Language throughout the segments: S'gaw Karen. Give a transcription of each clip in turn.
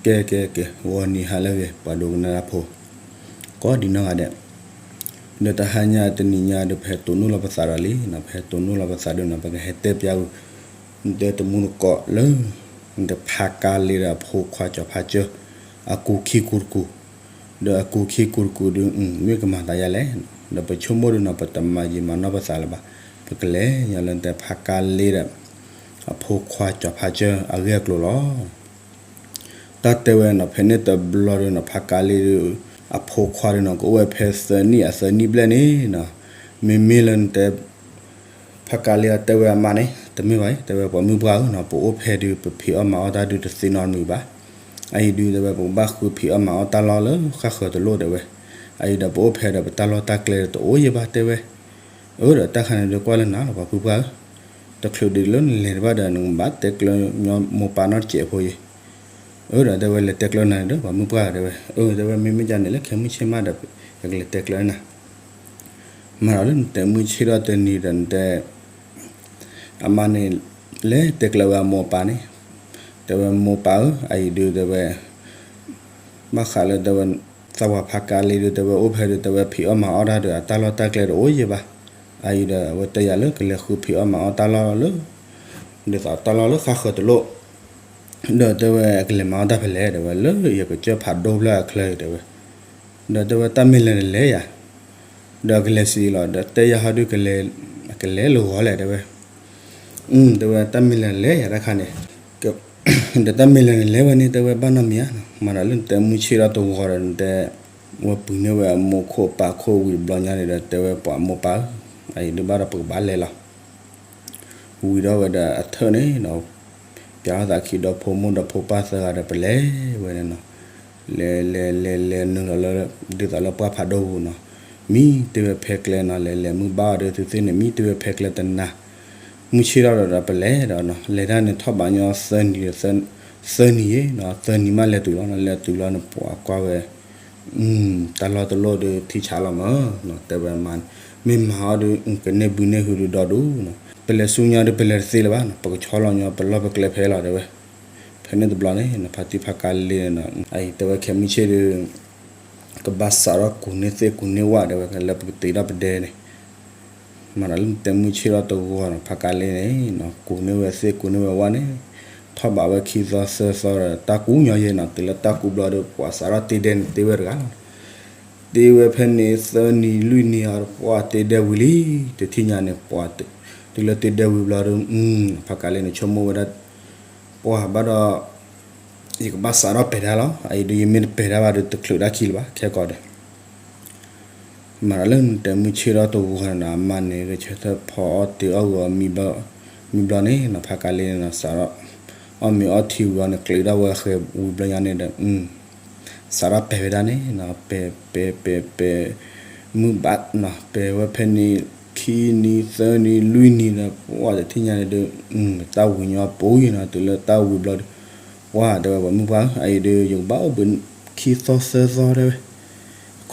ကဲ ကဲ ကဲ ဂီၤနံၤဟါလၢအဂ့ၤ ပှၤဒိကနၣ်တၢ်ဖိ ကိးဒံနီၢ်ဂၤဒဲး, ဒီးတဟါညါတနံၤညါဒီး ပဟဲတိၢ်နီၣ်လီၤပသးဒီးလံနီၤ, ပဟဲတိၢ်နီၣ်လီၤပသးဒီးနီၤ ပကဟဲတဲပျးဝံၤ နတဲတမူတကိးလၢ နတဖးကါလ့ဒီးအဖိခွါကၠီၤဖးကၢၢ် အကူၤခံကူၤတကူၤ, ဒီးအကူၤခံကူၤတကူၤဒီး မ့ၢ်ကမၤသးယါလဲၣ်, ဒီးပဆိကမိၣ်ဒီးနီၤ ပတမၤယံာ်မၤနီၢ်ပသးလၢၤဘၣ်, ပကလဲၤညီလၢနတဲဖးကါလ့ဒီး အဖိခွါကၠီၤဖးကၢၢ်အဂ့ၢ်အကျိၤလီၤ. တၢ်တဲဝဲနီၤ ဖဲန့ၣ်တဘျီဒီးနီၤ ဖးကါလ့ဒီး အဖိခွါဒီးနီၤ ကအိၣ်ဝဲဖဲသၢနံၣ်အသၢနံၣ်ဘျဲၣ်န့ၣ်နီၤ, မ့မ့ၢ်လၢနတဲ ဖးကါလ့အတဲဝဲအမါန့ၣ် တမ့ၢ်ဘၣ်အံၤ တဲဝဲပှၤမုၣ်ပှၢ်ဧၢနီၤ ပအိၣ်ဖဲဒုး ပဖံးအီၣ်မၤအီၣ်တၢ်ဒုးတသ့နီတမံၤဘၣ်. အအံၤဒုးတဲဝဲ ပကဘၣ်ဃုဖံးအီၣ်မၤအီၣ်တၢ်လီၢ်လၢဃၣ်ဃၢၤတလိၣ်တဲဝဲ, အအံၤဒီးပအိၣ်ဖဲဒီးပတၢ်လီၢ်တၢ်ကျဲတအိၣ်ယဲၢ်ဘၣ်တဲဝဲ. အၢ ဒီးတၢ်ခါန့ၣ်ဒီးကွၢ်လၢနၤလီၤ ပှၤမုၣ်ပှၢ်ဧၢ, တချုးဒံးလၢနလဲၤတဘၣ်ဒီး နကဘၣ်တဲကျၢၤညီမိၢ်ပၢ်နီတစဲးဖိယဲၢ်. အၢ ဒီးတဲဝဲလဲၤတဲကျၢၤနၤန့ၣ်ဒီး ပှၤမုၣ်ပှၢ်ဧၢတဲဝဲ, အၢ တဲဝဲမ့မ့ၢ်ဒ်န့ၣ်လၢခဲမုၢ်ဆ့ၣ်မးဒီး ယကလဲၤတဲကျၢၤနၤ မၤဒီးလၢနတဲမုၢ်ဆ့ၣ်ထီၣ်တနံၤဒီးနတဲ အမါန့ၣ် လဲၤတဲကျၢၤဝဲအမိၢ်အပၢ်န့ၣ်, တဲဝဲမိၢ်ပၢ်ဧၢ အအံၤဒုးတဲဝဲ ဘၣ်ဃးလၢတဲဝဲ သးပှၢ်ဖးကါလ့ဒီးတဲဝဲအိၣ်ဖဲဒီး တဲဝဲဖံးအီၣ်မၤအီၣ်တၢ်ဒီး အတၢ်လီၢ်တၢ်ကျဲတအိၣ်ယဲၢ်ဘၣ်. အအံၤဒီးအဝဲတဲယၤလၢကလဲၤဃုဖံးအီၣ်မၤအီၣ်တၢ်လီၢ်လၢ ဒ်သိးတၢ်လီၢ်လၢဃၣ်ဃၢၤတလိၣ် ဒီးတဲဝဲအကလဲၤမၤအီၣ်တၢ်ဖဲလဲၣ်တဲဝဲ လၢယကစၢၢ်ဖးဒိၣ်ဖျၢၣ်အချၢတဲဝဲ, ဒီးတဲဝဲတၢ်မ့ၢ်လဲၤနလဲၤယၤ, ဒီးအကလဲၤစံးလီၤ ဒီးတဲယၤဟီဒုး ကလဲၤလၢဂီၤလဲၣ်တဲဝဲ, တဲဝဲတၢ်မ့ၢ်လဲၤနလဲၤယၤတၢ်ခါန့ၣ်, ဒီးတၢ်မ့ၢ်လဲၤနလဲၤဝဲန့ၣ် တဲဝဲဘၣ်နီတမံၤဧါ, မၤဒီးလၢနတဲမုၢ်ဆ့ၣ်ထီၣ်တဂီၤဒီးနတဲ ဝဲပုၢ်န့ၢ်ဝဲအမိၢ်ခိၣ်ပၢ်ခိၣ်ဝံၤတဘျီညါန့ၣ်ဒီး တဲဝဲပှၤမိၢ်ပၢ်ဧၢ, အအံၤဒုးဘၣ်ဒီးပကဘၣ်လဲၤလီၤ ဝံၤဒီးဝဲဒီးအထၢၣ်န့ၣ်ဒီး ပျးထီၣ်သးခံဒီဖိမိၢ်ဒီဖိပၢ်သၢဂၤဒီး ပလဲၤဝဲန့ၣ်နီၤ, လဲၤလဲၤလဲၤလဲၤနုာ်လီၤလၢ ဒ်သိးလၢပှၢ်ဖးဒိၣ်ပူၤနီၤ, မံတ့ၢ်ဝဲဖဲကျဲနီၤ လဲၤလဲၤမုၢ်ဘၣ်အီၤဒီး သုသ့ၣ်န့ၣ် မံတ့ၢ်ဝဲဖဲကျဲတနၤ, မုၢ်ဆ့ၣ်ထီၣ်ဒီးပလဲၤဒီးနီၤ လဲၤတၢ်န့ၣ်ထီၣ်ဘးညီသၢနံၤဒီး သၢနံၤယဲၢ်နီၤ သၢနံၤမးလဲၤတုၤလီၤနီၤ လဲၤတုၤလီၤန့ၣ် ပှၤကွၢ်ဝဲ တၢ်လီၢ်တလိၣ်ဒီးထံဆးလီၤမၢ်နီၤ တဲဝဲမါန့ၣ်, မ့ၢ်မၤအီၤဒီး ကန့ၢ်ဘုန့ၢ်ဟုဒီးဒီဒူၣ်နီၤ ပလဲၤဆူညါဒီးပလဲၤတသ့လၢၤဘၣ်နီၤ ပကဆီလီၤညီပလီၢ်ပကျဲဖဲလီၤတဲဝဲ, ဖဲန့ၣ်တဘျီန့ၣ် နဖါတံၢ်ဖါကါလ့န့ၣ်နီၤ အအံၤတဲဝဲခဲမုၢ်ဆ့ၣ်ဒီး ကဘၣ်စးထီၣ်ကူးန့ၢ်သ့ၣ်ကူးန့ၢ်ဝၣ်တဲဝဲ လၢပကတ့ထီၣ်ပဒဲန့ၣ် မၤဒီးလၢနတဲမုၢ်ဆ့ၣ်ထီၣ်တဂီၤနီၤ ဖါကါလ့န့ၣ်နီၤ ကူးန့ၢ်ဝဲသ့ၣ်ကူးန့ၢ်ဝဲဝၣ်န့ၣ် ထီၣ်ဘးဝဲခံသီသၢသီဒီး တၢ်ကူးညီယဲၢ်နီၤ တုၤလၢတၢ်ကူးဘျီဒီး ပှၤစးထီၣ်တ့ဒဲန့ၣ်တ့ဝဲတဂၤလီၤ တ့ဝဲဖဲန့ၣ်သၢနံၤလွံၢ်နံၤအီၤ ပှၤတ့ဒဲဝံၤလံ တထံၣ်ညါန့ၣ် ပှၤ တုၤလၢတ့ဒဲဝံၤဘျီဒီး ဖါကါလ့န့ၣ် ဆိကမိၣ်ဝဲဒၣ် ပှၤဘၣ်ဒီး ယကဘၣ်စးထီၣ်ပဲာ်တၢ်လီၤ အအံၤဒီးယမ့ၢ်တပဲာ်တၢ်ဘၣ်ဒီး တချုးတၢ်ခံလၢၤဘၣ် ခဲကီးဒီး မၤဒီးလၢနတဲမုၢ်ဆ့ၣ်ထီၣ်တဂီၤန့ၣ်နီၤ အမါန့ၣ် ဂဲၤဆၢထၢၣ်ဖီအီၣ်တ့အီၣ်ဂီၤ မံဘျီန့ၣ်နီၤ ဖါကါလ့န့ၣ်နီၤ စးထီၣ် အီၣ်မ့ၤအီထံဝံၤအီၤန့ၣ် ကျ့ၤထီၣ်ဝဲဃဲၤဝံၤဘျီညါန့ၣ်ဒီး စးထီၣ်ပဲာ်ဝဲဒၣ်န့ၣ်နီၤ ပဲာ်ပဲာ်ပဲာ်ပဲာ် မုၢ်ဘၣ်နီၤ ပဲာ်ဝဲဖဲန့ၣ် ခံနံၤသၢနံၤလွံၢ်နံၤဒီး ပှၤတထံၣ်ညါန့ၣ်ဒီး တၢ်ဝံၤညီပူၤအံၤနီၤ တုၤလၢတၢ်ဝံၤဘျီဒီး ပှၤတဲဝဲပှၤမုၣ်ပှၢ်ဧၢ အအံၤဒီး ယကဘၣ်အိၣ်ဘှံးခံသီသၢသီတဲဝဲ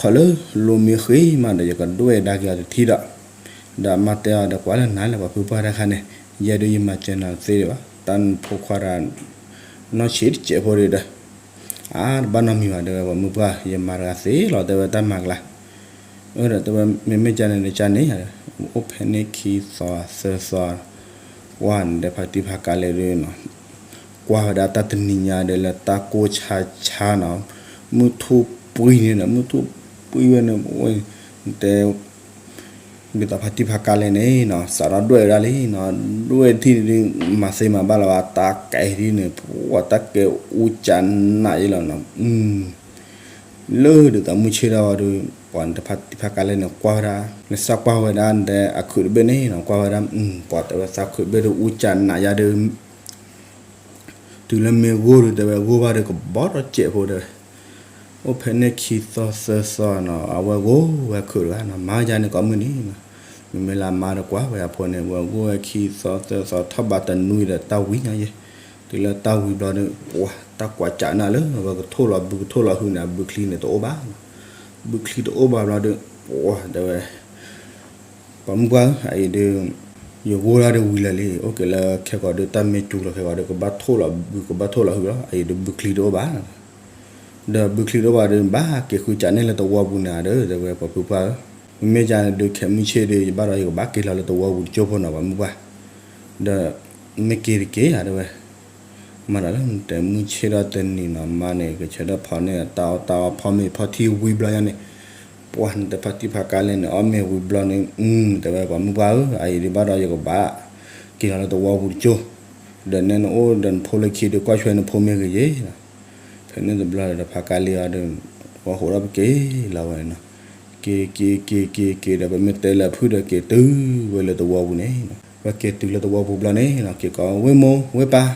ခီလၢလိၤမ့ၢ်ဃ့မးဒီး ယကဒွဲၣ်ဒါက့ၤအီၤတထံၣ်ဒီး ဒီးအမါတဲအီၤဒီး ကွၢ်လၢနၤလၢပှၤဖုပှၢ်တၢ်ခါန့ၣ် ယဲဒုးယမၤစၢၤနၤတသ့ဒံးဘၣ် တၢ်နဖိခွါတဂၤ နီၢ်ဆံးတစဲးဖိဒံးဒီး အါ တဘၣ်နီတမံၤဘၣ်တဲဝဲ ပှၤမုၣ်ပှၢ် ယမၤတဂၤသ့လီၤတဲဝဲတၢ်မၤကျါ အၢ ဒီးတဲဝဲ မ့မ့ၢ်ကန့ၣ်ဒီးကန့ၣ် အိၣ်ဖဲန့ၣ်ခံသီသၢသီ ပှၤန့ၣ်ဒီးဖါတံၢ်ဖါကါလ့ဒီး ကွၢ်ဝဲဒၣ်တၢ်တနံၤညါဒီးလၢတၢ်ကိၢ်ဆါဆါနီၤ မုၢ်ထူၣ်ပှံၤန့ၣ်ဒီး မုၢ်ထူၣ်ပှံၤဝဲန့ၣ် တဲ ဒ်သိးဖါတံၢ်ဖါကါလ့န့ၣ်နီၤ စးထီၣ်ဒွဲၣ်ဝဲဒၣ်လံနီၤ ဒွဲၣ်ထံၣ်န့ၣ်ဒုး မၤသ့မၤဘၣ်လၢၤဘၣ် တၢ်ကဲထံၣ်န့ၣ် ပှၤတၢ်ကဲအူကနးယဲလီၤနီၤ လၢဒ်သိးမုၢ်ဆ့ၣ်ထီၣ်ဝဲဒီး ပှၤတဖါတံၢ်ဖါကါလ့န့ၣ် ကွၢ်ဝဲဒၣ် လၢစၢ်ကွၢ်ဝဲဒၣ်တဲအခုးတဘ့ၣ်န့ၣ်နီၤ ကွၢ်ဝဲဒၣ် ပှၤတဲဝဲသးခုးတဘ့ၣ်ဒီးအူကနးယါဒီး တုၤလၢမ့ၢ်ဂိၢ်ဒီးတဲဝဲ ဂိၢ်ဘၣ်ဒီးကဘီထီၣ်စဲးဖိတဲဝဲ အိၣ်ဖဲန့ၣ်ခံသီသၢသီနီၤ အဝဲဂိၢ်ဝဲခုးတဂၤနီၤ မၤယါန့ၣ်ကိးမုၢ်နံၤနီၤ မ့မ့ၢ်လၢအမါဒီးကွၢ်ဝဲအဖိန့ၣ် ဝဲဂိၢ်ဝဲခံသီသၢသီ ထီၣ်ဘးတနွံဒီးတၢ်ဝံၤညါယဲၢ် တုၤလၢတၢ်ဝံၤဘျီဒီး ပှၤတၢ်ကွၢ်ကးနၢ်လၢ အဝဲကထိၣ်လီၤဘုကထိၣ်လီၤဟုန့ၣ် အဘုချံန့ၣ်တအိၣ်ဘၣ်နီၤ ဘုချံတအိၣ်ဘၣ်ဘျီဒီး ပှၤတဲဝဲ ပှၤမုၣ်ပှၢ်ဧၢ အအံၤဒီး ယဂိၢ်တၢ်ဒီးဝံၤလၢာ်လံ အိၣ်က့ၤလၢခဲကီးဒီး တၢ်မ့ၢ်စူၤလီၤခဲကီးဒီး ကဘၣ်ထိၣ်လီၤဘုကဘၣ်ထိၣ်လီၤဟုလီၤ အအံၤဒီးဘုချံတအိၣ်ဘၣ် ဒီးဘုချံတအိၣ်ဘၣ်ဒီး ဘၣ်က့ၤဃုစးန့ၢ်လၢသဝီပူၤန့ၣ်ဧါဒီး တဲဝဲပှၤဖုပှၢ်ဧၢ, မ့မ့ၢ်ကန့ၣ်ဒုး ခဲမုၢ်ဆ့ၣ်ဒီး ယဘၣ်ဒီးယကဘၣ်က့ၤလီၤလၢသဝီပူၤတကၠိဖိနီၤ ပှၤမုၢ်ပှၢ်, ဒီးမ့ၢ်က့ၤတက့ၢ်ဧါ တဲဝဲ မၤဒီးလၢနတဲမုၢ်ဆ့ၣ်ဒီးတနံၤနီၤ မါန့ၣ် ကဆၢထၢၣ်ဖီန့ၢ်တၢ်အီၣ်တၢ်အီ ဖီမ့ၤဖီထံဝံၤဘျီညါန့ၣ်, ပှၤနတဲဖါတံၢ်ဖါကါလ့န့ၣ် အီၣ်မ့ၤဝံၤဘျီန့ၣ် တဲဝဲပှၤမုၢ်ပှၢ်ဧၢ, အအံၤဒုးဘၣ်ဒီးယကဘၣ်က့ၤလီၤလၢသဝီပူၤတကၠိ, ဒီးနဲနအိၣ်ဒီးနဖိလၢခံဒီး ကွၢ်ဆွဲနဖိမ့ၢ်ဂ့ၤယဲ, ဖဲန့ၣ်တဘျီဒီး ဖါကါလ့အီၤဒီး ဝဲဃိးဒီးပက့ၤလီၤဝဲနီၤ, က့ၤက့ၤက့ၤက့ၤက့ၤဒီး ပမ့ၢ်တဲလၢဖုၣ်ဒီး က့ၤတုၤဝဲလၢသဝီပူၤန့ၣ်, ဝဲက့ၤတုၤလၢသဝီပူၤဘျီန့ၣ် က့ၤကိးဝဲမိၢ်ဝဲပၢ်,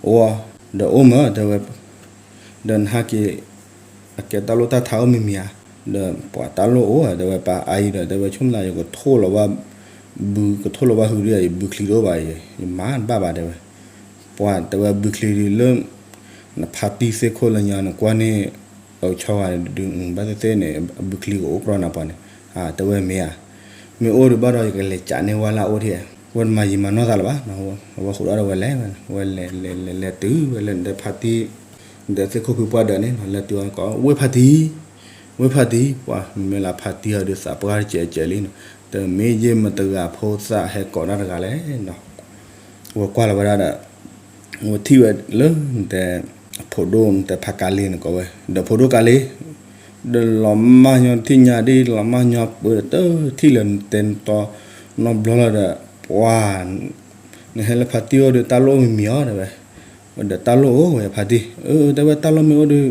အိၣ်, ဒီးအိၣ်မး တဲဝဲ ဒီးနဟးက့ၤ အကဲတၢ်လိၣ်တၢ်ထါအိၣ်မံၤမံၤဧါ, ဒီးပှၤတၢ်လိၣ်အိၣ် တဲဝဲ ပၢ်အါအံၤဒီး တဲဝဲဆိကမိၣ်သး ယကထိၣ်လီၤဘၣ်, ဘုကထိၣ်လီၤဘၣ်ဟုဒုး ယဘုချံတအိၣ်ဘၣ်အံၤ ယမၤတဘၣ်ဘၣ် တဲဝဲ, ပှၤတဲဝဲဘုချံဒုးလၢ နဖါတံၢ်သ့ၣ်ခိၣ်လၢညါ နကွၢ်န့ၣ် အဆီဂၤဒုး ဘၣ်သ့ၣ်သ့ၣ်န့ၣ် အဘုချံကအိၣ်ကြီနၤပှၤန့ၣ်, တဲဝဲမ့ၢ်ဧါ, မ့ၢ်အိၣ်ဒုးဘၣ်ဒီး ယကလဲၤကးန့ၢ်ဝဲလၢအအိၣ်ထံၣ်, ဝဲတမၤယံာ်မၤနီၢ်သးလၢၤဘၣ်, အဝဲဃိးဒီးဝဲလဲၤ, ဝဲလဲၤလဲၤလဲၤလဲၤတုၤဝဲလၢနတဲဖါတံၢ် နတဲသ့ၣ်ခိၣ်ဖုပှၢ်ဒီးန့ၣ်နီၤ လဲၤတုၤအီၤကိး ဝဲဖါတံၢ်, ဝဲဖါတံၢ်, ပှၤမ့မ့ၢ်လၢဖါတံၢ်အီၤဒုး သးပှၢ်တစဲးစဲးလံနီၤ, တမ့ၢ်ယဲၢ်မတဂၤဖိသၣ်ဟဲကိးတၢ်တဂၤလဲၣ်နီၤ, ဝဲကွၢ်လီၤဝဲဒၣ်ဒီး ဝဲထံၣ်ဝဲလၢနတဲ အဖိဒိၣ် နတဲဖါကါလ့န့ၣ်ကိးဝဲ, ဒီးဖိဒိၣ်ကါလ့ ဒီးလီၤမၢ်ညီထံၣ်ညါဒ် လီၤမၢ်ညီပၢဒီး တထံၣ်လၢနတဲတီ နီတဘျီလီၤဒီး ပှၤ နဟဲလၢဖါတံၢ်အိၣ်ဒီး တၢ်လိၣ်မံၤမံၤအီၤ တဲဝဲ, ဒီးတၢ်လိၣ်အိၣ်ဝဲဖါတံၢ်, အၢ တဲဝဲတၢ်လိၣ်မ့ၢ်အိၣ်ဒီး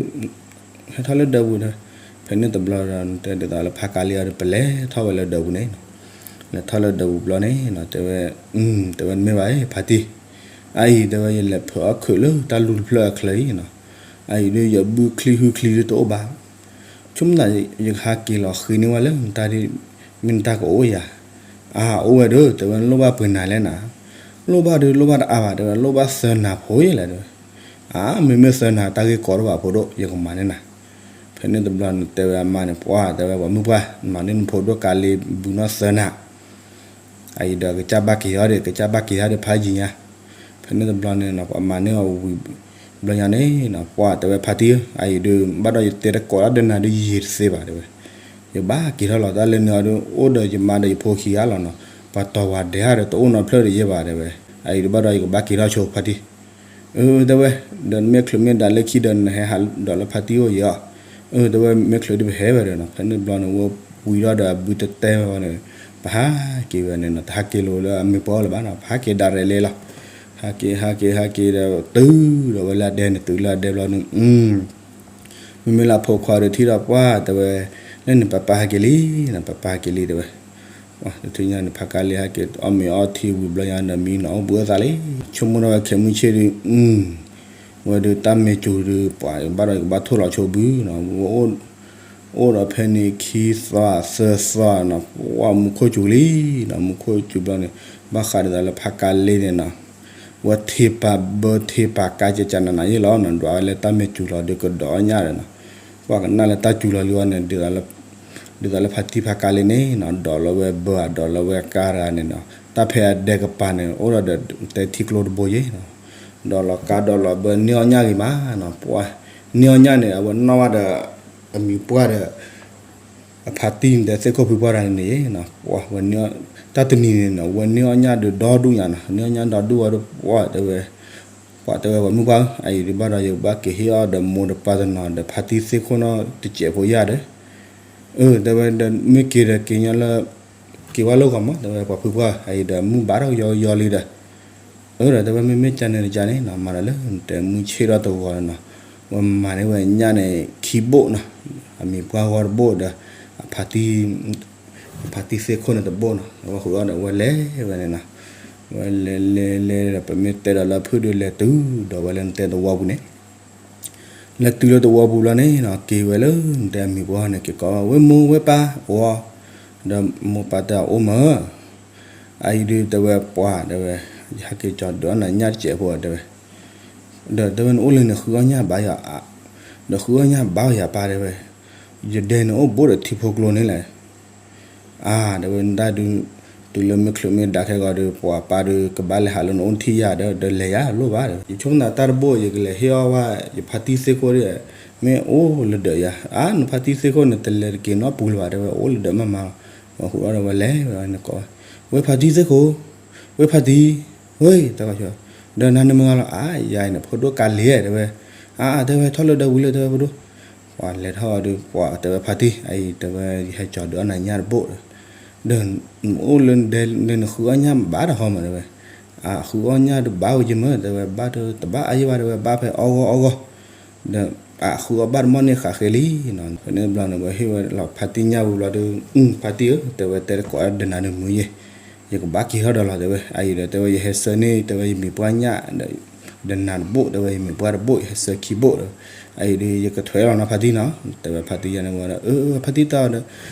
ဟဲထီၣ်လၢဒၢးပူၤဒီး, ဖဲန့ၣ်တဘျီဒီး နတဲဒ်သိးလၢဖါကါလ့အီၤဒီး ပလဲၤထီၣ်ဝဲလၢဒၢးပူၤန့ၣ်နီၤ, လဲၤထီၣ်လၢဒၢးပူၤဘျီန့ၣ်နီၤ တဲဝဲ, တဲဝဲနမ့ၢ်ဘၣ်အံၤဖါတံၢ်, အအံၤ တဲဝဲ ယလဲၤဖၢအီၣ်ခုးလၢတၢ်လူၢ်တဖျၢၣ်အချၢအံၤနီၤ, အအံၤဒုး ယဘုချံဟုချံဒုးတအိၣ်ဘၣ် ဆိကမိၣ်သး ယကဟးက့ၤလီၤဃ့န့ၢ်ဝဲလၢနတၢ်ဒ် မ့ၢ်နတၢ်ကအိၣ်ယၤ, အါ အိၣ်ဝဲဒီး တဲဝဲ နလိၣ်ဘၣ်ပှဲၤနၤလဲၣ်နၤ, လိၣ်ဘၣ်ဒုးလိၣ်ဘၣ်တအါဘၣ် တဲဝဲ လိၣ်ဘၣ်သၢနၤဖိယဲလဲၣ် တဲဝဲ, အါ မ့မ့ၢ်သၢနၤ တၢ်ဂ့ၢ်ကီတအိၣ်ဘၣ်ဖိဒိၣ် ယကမၤန့ၢ်နၤ, ဖဲန့ၣ်တဘျီန့ၣ် တဲဝဲအမါန့ၣ် ပှၤ တဲဝဲ ပှၤမုၢ်ပှၢ် မၤန့ၢ်နဖိဒိၣ်ကါလ့ဘုနီၢ်သၢနၤ အအံၤဒီးကစၢ်ဘၣ်က့ၤထီၣ်ဒီး ကစၢ်ဘၣ်က့ၤထီၣ်ဒီးဖးယံၤညါ, ဖဲန့ၣ်တဘျီန့ၣ်နီၤ ပှၤမၤန့ၢ်အီၤဝံၤဘျီညါန့ၣ်နီၤ ပှၤတဲဝဲဖါတံၢ်ဧၢ အအံၤဒုး ဘၣ်ဒီးယတဲတကိးတၢ်ဒီးနၤဒုးယံာ်တသ့ဘၣ်တဲဝဲ, ယဘၣ်က့ၤထီၣ်လီၤ တၢ်လၢန့ၣ်အီၤဒုး အိၣ်ဒီးယမါဒီးယဖိခံဂၤလီၤနီၤ, ပှၤတီၤဝၤဒဲးဧါဒီးတအိၣ်နီတဖျၢၣ်ဒီးယဲဘၣ်တဲဝဲ, အအံၤဒုးဘၣ်ဒီးယကဘၣ်က့ၤထီၣ်ဆိဖါတံၢ် အၢ တဲဝဲ, ဒီးမ့ၢ်ချုးမ့ၢ်ဒၣ်လၢခံဒီးနဟဲဟးဒီးလၢဖါတံၢ်အိၣ်ယဲအီၤ, အၢ တဲဝဲ မ့ၢ်ချုးဒုးပဟဲဝဲဒီးနီၤ ဖဲန့ၣ်တဘျီန့ၣ် ဝဲဝံၤထီၣ်ဒီးအဘုတတဲဝဲန့ၣ်, ပဟးက့ၤဝဲန့ၣ်နီၤ တဟးက့ၤလိာ်လၢအမ့ၢ်ပှၢ်အိၣ်လၢၤဘၣ်နီၤ ပဟးက့ၤဒၣ်ရဲၣ်လံလီၤ, ဟးက့ၤ ဟးက့ၤ ဟးက့ၤဒီး တုၤဒီးဝဲလၢအဒဲန့ၣ် တုၤလၢအဒဲဘျီန့ၣ် မ့မ့ၢ်လၢအဖိခွါဒီးထံၣ်ဒီးပှၢ်တဲဝဲ, လၢန့ၣ်ပၢ်ပၢ်ဟဲက့ၤလံ, ပၢ်ပၢ်ဟဲက့ၤလံတဲဝဲ, တထံၣ်ညါန့ၣ် ဖးကါလံဟဲက့ၤ အီၣ်မ့ၤအီထံဝံၤဘျီညါဒီးမံနီၤ အိၣ်ဘှံးအိၣ်သါလံ, ဆိကမိၣ်ထီၣ်ဝဲခဲမုၢ်ဆ့ၣ်ဒီး, ဝဲဒီးတၢ်မ့ၢ်စူၤဒီး ပှၤဘၣ်ဒီးကဘၣ်ထိၣ်လီၤဆိဘုနီၤ, အိၣ်ဒီးဖဲန့ၣ်ခံသီသၢသီနီၤ ပှၢ်မူခိၣ်စူၤလံနီၤ, မူခိၣ်စူၤဘျီန့ၣ် ဘၣ်ဃးဒ်သိးလၢဖးကါလံန့ၣ်နီၤ ဝဲထံပာ်ဘၢထံပာ်ကါကကနနယ့ၣ်လီၤနီၤ, ဒွးဝဲလၢတၢ်မ့ၢ်စူၤလီၤဒီး ကဒိးအီၣ်ညၣ်ဒီးနီၤ, ပှၤကနၣ်လၢတၢ်စူၤလီၤလံဝဲန့ၣ် ဒ်သိးလၢဖါတံၢ်ဖးကါလံန့ၣ်နီၤ ဒိးလီၤဝဲဘၢဧါ ဒိးလီၤဝဲကါတဂၤန့ၣ်နီၤ, တၢ်ဖဲအဒဲကပၤန့ၣ် အိၣ်ဒီးဒီး တဲထံကျိတဘိယ့ၣ်နီၤ, ဒိးလီၤကါဒိးလီၤဘၢန့ၢ်အီၣ်ညၣ်ဂ့ၤမးနီၤ, ပှၤန့ၢ်အီၣ်ညၣ်န့ၣ် အဝဲနီၣ်ဘၣ်ဒီး အမံၤပှၢ်ဒီး အဖါတံၢ်နတဲသ့ၣ်ခိၣ်ဖုပှၢ်တဂၤန့ၣ်န့ၣ်, ဝဲ တၢ်တနံၤန့ၣ်နီၤ ဝဲန့ၢ်အီၣ်ညၣ်ဒီးဒီဒူၣ်ညါနီၤ, န့ၢ်အီၣ်ညၣ်ဒီဒူၣ်ဝဲဒီး ပှၢ်တဲဝဲ, ပှၢ်တဲဝဲ ပှၤမုၢ်ပှၢ်ဧၢ, အအံၤဒုးဘၣ်ဒီး ယကဘၣ်က့ၤဟ့ၣ်အီၣ်ဒီးမိၢ်ဒီးပၢ်တနီၤဒီး ဖါတံၢ်သ့ၣ်ခိၣ်နီၣ်တစဲးဖိယဲၢ်ဒီး, အၢ တဲဝဲဒီး မ့ၢ်က့ၤဒီးက့ၤညီလၢ က့ၤဝဲလၢဂီၤမး တဲဝဲ ပှၤဖုပှၢ် အအံၤဒီး မုၢ်ဘၣ်ထီၣ်ကယီကယီလံဒီး အၢ ဒီးတဲဝဲ မ့မ့ၢ်ကန့ၣ်တကန့ၣ်နီၤ မၤဒီးလၢနတဲမုၢ်ဆ့ၣ်ထီၣ်တဂီၤနီၤ, ဝဲမၤန့ၢ်ဝဲညၣ်န့ၣ်ခံဘိၣ်နီၤ, အမံၤပှၢ်ဂီၢ်တဘိၣ်ဒီး အဖါတံၢ် အဖါတံၢ်သ့ၣ်ခိၣ်န့ၣ်တဘိၣ်နီၤ, အဝဲဃုာ်ဒီးဝဲလဲၤဝဲန့ၣ်နီၤ, ဝဲလဲၤလဲၤလဲၤဒီး ပမ့ၢ်တဲဒီးလၢဖုၣ်ဒီးလဲၤတုၤဒီးဝဲလၢနတဲသဝီပူၤန့ၣ် လဲၤတုၤလၢသဝီပူၤလီၤန့ၣ်နီၤ က့ၤဝဲလၢနတဲအမံၤပှၢ်န့ၣ် က့ၤကိးဝဲမိၢ်ဝဲပၢ်အိၣ်, ဒီးမိၢ်ပၢ်တဲအအိၣ်မး, အအံၤဒုးတဲဝဲပှၢ်တဲဝဲ, ယဟဲက့ၤကၠီၤဒုးအီၣ်နၤညၣ်တစဲးဖိတဲဝဲ, ဒီးတဲဝဲနအိၣ်လၢန့ၣ်ဃုအီၣ်ညၣ်ဘၣ်ယၤ, ဒီးဃုအီၣ်ညၣ်ဘၣ်ယၤပၢ်တဲဝဲ, ယဒဲန့ၣ်အိၣ်ဘူးဒီးထံဖိကျိန့ၣ်လဲၣ် အါ တဲဝဲ နတၢ်ဒုး တုၤလၢမ့ၢ်ချုးမ့ၢ်ဒၣ်ခဲဂီၤဒီး ပှၤပၢ်ဒီးကဘၣ်လဲၤဟးလၢနအိၣ်ထံၣ်ယၤဒီး ဒီးလဲၤယၤလိၣ်ဘၣ်ဒီး ယဆိကမိၣ်တၢ်တဘိ ယကလဲၤဟ့ၣ်အီၣ်ဝဲ ယဖါတံၢ်သ့ၣ်ခိၣ်ဒီး မ့ၢ်အိၣ်လၢဒၢးယၤ အါ နဖါတံၢ်သ့ၣ်ခိၣ်န့ၣ် တလဲၤတက့ၤနီတပူၤလၢၤဘၣ် တဲဝဲ အိၣ်လၢဒၢးမးမးလီၤ. ဝဲဃုာ်အီၣ်ဒီးဝဲလဲၤဝဲနကိးဝဲ ဝဲဖါတံၢ်သ့ၣ်ခိၣ် ဝဲဖါတံၢ် ဝဲ တၢ်ကီ ဒီးနၤန့ၣ်မုၢ်ဂီၤလီၤ အါ ယၤအံၤန့ၣ် ဖိဒိၣ်ကးလဲၣ် တဲဝဲ အါ အါ တဲဝဲ ထီၣ်လၢဒၢးဝံၤလၢ တဲဝဲဖိဒိၣ် ပှၤလဲၤထီၣ်ဒီး ပှၤတဲဝဲဖါတံၢ် အအံၤ တဲဝဲ ယဟဲကၠီၤဒုးအီၣ်နၤညၣ်တဘိဒီး ဒီးအိၣ်လၢဒဲန့ၣ် ဃုအီၣ်ညၣ်ဘၣ်တဟီမး တဲဝဲ အဃုအီၣ်ညၣ်တဘၣ်ဝဲယမ့ၢ် တဲဝဲ ဘၣ်တဘၣ်အါယံၣ်ဘၣ် တဲဝဲ ဘၣ်ဖဲအီၣ်ဂီၢ်အီၣ်ဂီၢ် ဒီး အဃုအီၣ်ဘၣ်တမီၢ်န့ၣ်ဃးဃ့လံ ဖဲန့ၣ်တဘျီန့ၣ် ဝဲဟ့ၣ်ဝဲလီၤဖါတံၢ်ညၣ်ဝံၤဘျီဒီး ဖါတံၢ်ဧၢ တဲဝဲ တဲတကိးဒၢးနၤဒီးမုၢ်ယဲ ယကဘၣ်က့ၤထီၣ်ဒီးလီၤ တဲဝဲ အအံၤဒီး တဲဝဲ ယဟဲဆၢန့ၢ် တဲဝဲ ယမံၤပှၢ်ညၣ်ဒီး ဒၢးနၤတဘိ တဲဝဲ ယမံၤပှၢ်တဘိ ယဟဲဆၢခံဘိဒီး အအံၤဒီး ယကထွဲလီၤနီၤဖါတံၢ်နီၤ တဲဝဲဖါတံၢ်ယၤန့ၣ်ဝဲဒီး အၢ ဖါတံၢ်တၢ်ဒီး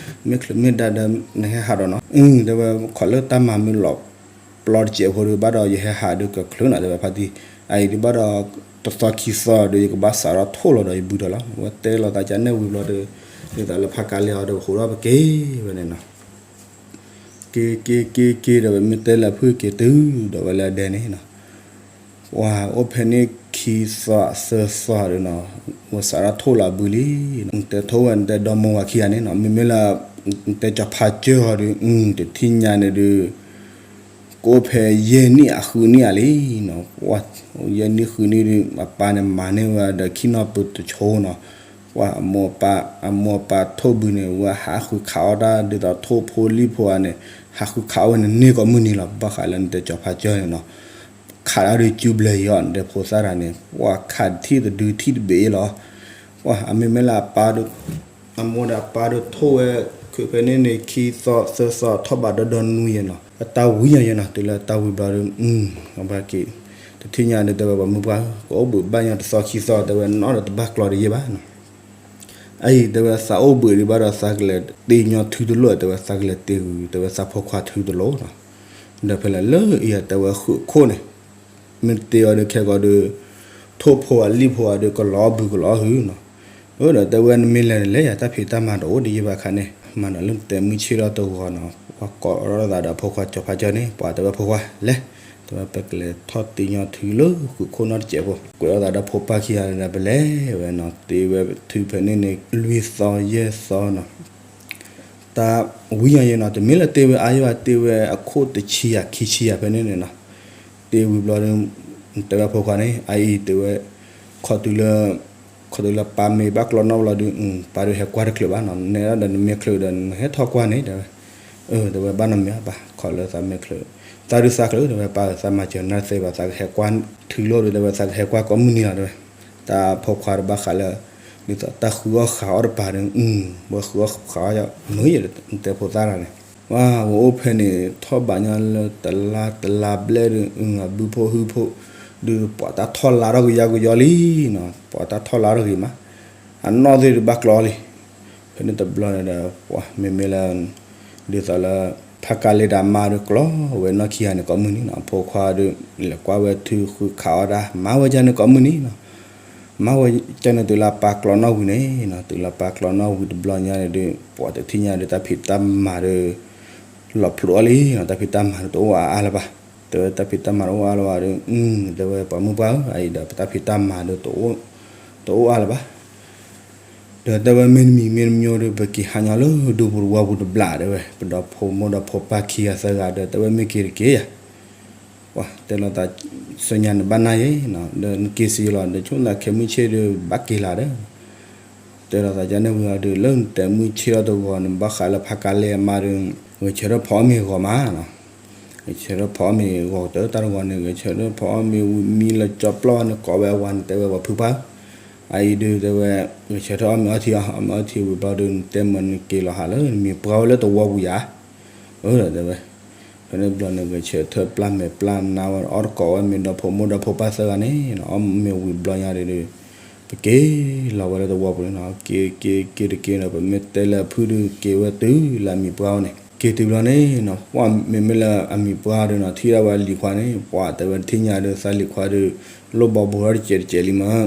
မ့ၢ်ချုးမ့ၢ်ဒၣ်ဒီး နဟဲဟးဒီးနီၤ အၢ တဲဝဲ ခီၣ်လၢတၢ်မၤမ့ၢ်လီၤပျီတစဲးဖိဒီး ဘၣ်ဒီးယဟဲဟးဒီးကချုးနီၤ တဲဝဲဖါတံၢ် အအံၤဒီးဘၣ်ဒီး တသီခံသီဒီး ယကဘၣ်စးထီၣ်ထိၣ်လီၤဒီးယဘုထီၣ်လီၤ ဝဲတဲလီၤသးကန့ၣ်ဝံၤဘျီဒီး ဒ်သိးလၢဖးကါလ့အီၤဒီး ပဃိးထီၣ်ပက့ၤဝဲန့ၣ်နီၤ က့ၤက့ၤက့ၤက့ၤဒီး ဝဲမ့ၢ်တဲလၢဖုၣ်က့ၤတုၤဒီးဝဲလၢအဒဲန့ၣ်နီၤ ပှၤအိၣ်ဖဲန့ၣ်ခံသီသၢသီဒီးနီၤ ဝဲစးထီၣ်ထိၣ်လီၤအဘုလံ နတဲထိၣ်ဝဲ နတဲဒီမါဝၤခံဂၤန့ၣ်နီၤ မ့မ့ၢ်လၢ နတဲကၠီၤဖးကၠၢဟီဒီး တထံၣ်ညါန့ၣ်ဒီး ကအိၣ်ဖဲယဲၢ်နံၣ်အဃုနံၣ်ဧါလံနီၤ ယဲၢ်နံၣ်ဃုနံၣ်ဒီး အပၢ်န့ၣ်မၤန့ၢ်ဝဲဒီးခံနီၢ်ပၢၢ်တဆိနီၤ ပှၤအမိၢ်အပၢ် အမိၢ်အပၢ်ထိၣ်ဘုန့ၣ် ဝဲဟးဃုခးအီၣ်တၢ်ဒ်သိးထိၣ်ဖိလံၣ်ဖိဧါန့ၣ် ဟးဃုခးအီၣ်ဝဲန့ၣ်န့ၢ်ကိးမုၢ်နံၤလီၤ ဘၣ်ဃးလၢနတဲကၠီၤဖးကၠၢန့ၣ်နီၤ ခးတၢ်ဒီးကၠူဘျၢယီၤ နတဲဖိသၣ်တဂၤန့ၣ် ပှၤခးထံၣ်တဒုထံၣ်တဘ့ၣ်အံၤလီၤ ပှၤအမ့မ့ၢ်လၢအပၢ်ဒီး အမိၢ်ဒီးအပၢ်ဒီးထိၣ်ဝဲ ခုးဖဲန့ၣ်န့ၣ် ခံသီသၢသီ ထီၣ်ဘးဒီဒီနွံယဲၢ်နီၤ အတၢ်ဝံၤညီယဲၢ်နီၤ တုၤလၢတၢ်ဝံၤဘျီဒီး ဘၣ်က့ၤ တထံၣ်ညါဒီး တဲဝဲပှၤမုၢ်ပှၢ် ကအိၣ်ဘှံးဘၣ်ညီတသီခံသီ တဲဝဲနီၣ်ဒီးတဘၣ်ကျီတယဲၢ်ဘၣ်နီၤ အအံၤ တဲဝဲသးအိၣ်ဘှံးဒံးဘၣ်ဒီး သးကလဲၤတ့ညီထုတလိၣ် တဲဝဲသးကလဲၤတ့ဂုၤ တဲဝဲသးဖိခွါထုတလိၣ်နီၤ ဒီးဖဲလဲၣ်လၢအံၤ တဲဝဲဃုာ်ခိၣ်န့ၣ် မ့ၢ်တ့အီၤဒီးခဲကိာ်ဒီး ထိၣ်ဖိအလံၣ်ဖိအဒီး ကလီၤဘုကလီၤဟုနီၤ အၢ ဒီးတဲဝဲနမ့ၢ်လဲၤန့ၣ် လဲၤယၤတၢ်ဖံးတၢ်မၤတအိၣ်ဒံးယဲၢ်ဘၣ်ခါန့ၣ် မၤနၤလၢနတဲမုၢ်ဆ့ၣ်ထီၣ်တဂီၤနီၤ ပှၤကိးထီၣ်သးဒီးဖိခွါကၠီၤဖးကၠၢန့ၣ် ပှၤတဲဝဲဖိခွါလဲၤ တဲဝဲပကလဲၤထီၣ်တ့ညီထုလၢဃုာ်ခိၣ်နီတစဲးဖိ ကွဲးထီၣ်သးဒီးဖိပၢ်ခံဂၤဒီးပလဲၤဝဲနီၤ တ့ဝဲထုဖဲန့ၣ်န့ၣ် လွံၢ်သီယဲၢ်သီနီၤ တၢ်ဝံၤညီယဲၢ်နီၤ တမ့ၢ်လၢတ့ဝဲအါယဲၢ်ဘၣ် တ့ဝဲအခိၣ်တဆံယၤခံဆံယၤဖဲန့ၣ်န့ၣ်နီၤ တ့ဝံၤဘျီဒီး တဲဝဲဖိခွါန့ၣ် အအံၤတဲဝဲ ခီတုၤလၢ ခီတုၤလၢပၢ်မ့ၢ်ဘၣ်ကျီနီၣ်ဘျီဒီး ပၢ်ဒီးဟဲကွၢ်တချုးဘၣ်နီၤ နဲဒၣ်ဒီးနမ့ၢ်ချုးဒီး နဟဲထီၣ်ကွၢ်န့ၣ် တဲဝဲ တဲဝဲဘၣ်နီတမံၤ ပၢ် ခီလၢသးမ့ၢ်ချုး သးဒုးသးချုး တဲဝဲပၢ် သးမၤစၢၤနၤတသ့ဘၣ် သးကဟဲကွၢ်ထုလိၣ်ဒီး တဲဝဲသးကဟဲကွၢ်ကိးမုၢ်နံၤလီၤ တဲဝဲ တၢ်ဖိခွါတဘၣ်ဃးလၢ ဒ်သိးတၢ်ဃုအီၣ်ဃးအီၣ်တပၤဒီး ဝဲဃုအီၣ်ဃးအီၣ်မုၢ်ယဲၢ် တဲဖိသၣ်တဂၤန့ၣ် ဝဲအိၣ်ဖဲန့ၣ် ထီၣ်ဘးညီလၢတလါတလါဘျဲၣ်ဒီး အဘုဖိဟုဖိ ဒီးပှၤတၢ်ထီၣ်လါထီၣ်ကယါကယီလံနီၤ ပှၤတၢ်ထီၣ်လါထီၣ်ဂ့ၤမး အနီၢ်သ့ၣ်ဒုးဘၣ်ကျီလံ ဖဲန့ၣ်တဘျီန့ၣ်ဒီး ပှၤမ့မ့ၢ်လၢ ဒ်သိးလၢ ဖးကါလ့ဒီးအမါဒီးကျီဝဲနီၢ်ခံဂၤန့ၣ်ကိးမုၢ်နံၤနီၤ အဖိခွါဒီး လဲၤကွၢ်ဝဲထုဃုခးအီၣ်တၢ် မၤဝဲဒ်န့ၣ်ကိးမုၢ်နံၤနီၤ မၤဝဲဒ်န့ၣ်တုၤလၢအပၢ်ကျီနီၣ်ဝံၤန့ၣ်နီၤ တုၤလၢပၢ်ကျီနီၣ်ဝံၤတဘျီညါန့ၣ်ဒီး ပှၤတထံၣ်ညါဒီးတၢ်ဖံးတၢ်မၤဒီး လီၤဖျိအီၤလံနီၤ တၢ်ဖံးတၢ်မၤဒီးတအိၣ်အါအါလၢၤဘၣ် တဲဝဲတၢ်ဖံးတၢ်မၤတအိၣ်အါလၢၤဘၣ်ဒီး တဲဝဲပှၤမုၢ်ပှၢ်ဧၢ အအံၤဒီးပတၢ်ဖံးတၢ်မၤဒီး တအိၣ်အါလၢၤဘၣ် ဒီးတဲဝဲမ့ၢ်တမံၤမ့ၢ်တမံၤဒီး ပက့ၤဟးညီလၢဒူပူၤတဝီပူၤတဘျီ တဲဝဲ ပဒီဖိမိၢ်ဒီဖိပၢ်ခံဂၤသၢဂၤဒီး တဲဝဲမ့ၢ်က့ၤတက့ၢ်ယၤ ပှၤတဲလီၤသး ဆူညါန့ၣ်ဘၣ်နၢ်ယဲနီၤ ဒီးနက့ၤစ့ၢ်ကီးလီၤ ဒီးဆိကမိၣ်ခဲမုၢ်ဆ့ၣ်ဒီး ဘၣ်က့ၤလၢၤဒီး တဲလီၤသးကန့ၣ်ဝံၤအီၤဒီး လၢနတဲမုၢ်ဆ့ၣ်ထီၣ်တဂီၤန့ၣ် ဘၣ်ဃးလၢဖးကါလ့အမါဒီး ဂဲၤဆၢထၢၣ်ဖီအီၣ်မ့ၤဂီၤမးနီၤ ဂဲၤဆၢထၢၣ်ဖီအီၣ်မ့ၤဂီၤတၢ်တၢ်တဂီၤန့ၣ် ဂဲၤဆၢထၢၣ်ဖီအီၣ်မ့ၤဝံၤမံလၢကၠီပျီန့ၣ် ကိးဝဲအဝၤန့ၣ် တဲဝဲပှၤဖုပၢ်ဧၢ အအံၤဒီးတဲဝဲ ဂဲၤဆၢထၢၣ်အီၣ်မ့ၤအီထံအီ အီၣ်မ့ၤအီထံဝံၤဘျီဒီး နတဲမ့ၢ်နက့ၤလီၤဟးလၢနမံၤပှၢ်ဝဲလၢတဝီပူၤယၤ အၢ ဒီးတဲဝဲ ဖဲန့ၣ်ဘျီန့ၣ် ဂဲၤဆၢထၢၣ်ပျၢ်မဲာ်ပျၢ်နါဝဲ အီၣ်တကိးဝဲမ့ၤဒီးဖိမိၢ်ဒီးဖိပၢ်သၢဂၤန့ၣ်နီၤ အီၣ်မ့ၤဝံၤဘျီညါဒီး ပက့ၤလီၤဝဲလၢတဝီပူၤန့ၣ်နီၤ က့ၤက့ၤက့ၤတက့ၢ်ဒီး ပမ့ၢ်တဲလၢအဖုၣ်ဒီး က့ၤဝဲတုၤလၢအမံၤပှၢ်အအိၣ်န့ၣ် က့ၤတုၤဘျီန့ၣ်နီၤ ပှၤမ့မ့ၢ်လၢအမံၤပှၢ်ဒီးနီၤ ထံၣ်ဒၣ်ဝဲလံၤခွါန့ၣ် ပှၤတဲဝဲတထံၣ်ညါဒီး သးလံၤခွါဒီး လိၣ်ဘီဘူးထီၣ်တစဲးတစဲးလံမး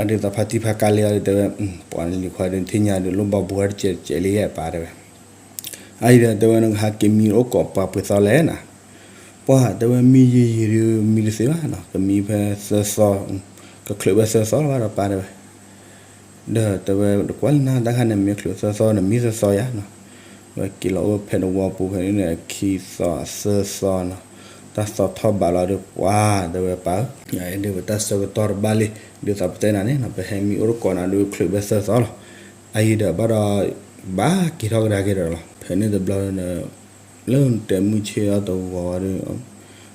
အဒုးသးဖါတံၢ်ဖါကါလ့အီၤဒီးတဲဝဲ ပှၤလံၤခွါဒီးထံၣ်ညါဒီး လိၣ်ဘီဘူးထီၣ်တစဲးတစဲးလံယဲၢ်ပၢ်တဲဝဲ အအံၤဒီးတဲဝဲ နကဟးက့ၤမံအိၣ်ကိးပှၤပှဲၤသီလဲၣ်နီၤ. ပှၤတဲဝဲ မံယံာ်ယံာ်ဒီး မံတသ့ဘၣ်နီၤ, ကမံဖဲသၢသီ, ကချုးဖဲသၢသီလီၤဘၣ်ဒီးပၢ်တဲဝဲ. ဒီးတဲဝဲ တကွၢ်လၢနၤတၢ်ခါန့ၣ် မ့ၢ်ချုးသၢသီ နမံသၢသီယါနီၤ. ဝဲက့ၤလီၤအိၣ်ဖဲတဝီပူၤဖဲန့ၣ် ခံသီသၢသီနီၤ, တၢ်သီထီၣ်ဘးလီၤဒီး ပှၤတဲဝဲပၢ်ဧၢ, အအံၤဒီးပတၢ်ဆၢကတီၢ်တဘၣ်လံ, ဒ်သိးပတဲနၤန့ၣ်နီၤ ပဟဲမံအိၣ်တကိးနၤဒီး ချုးဖဲသၢသီလီၤ. အအံၤဒီးဘၣ်ဒီး ဘၣ်က့ၤထီၣ်ကဒါက့ၤဒီးလီၤ. ဖဲန့ၣ်တဘျီဒီး လၢနတဲမုၢ်ဆ့ၣ်ထီၣ်တဂီၤဒီး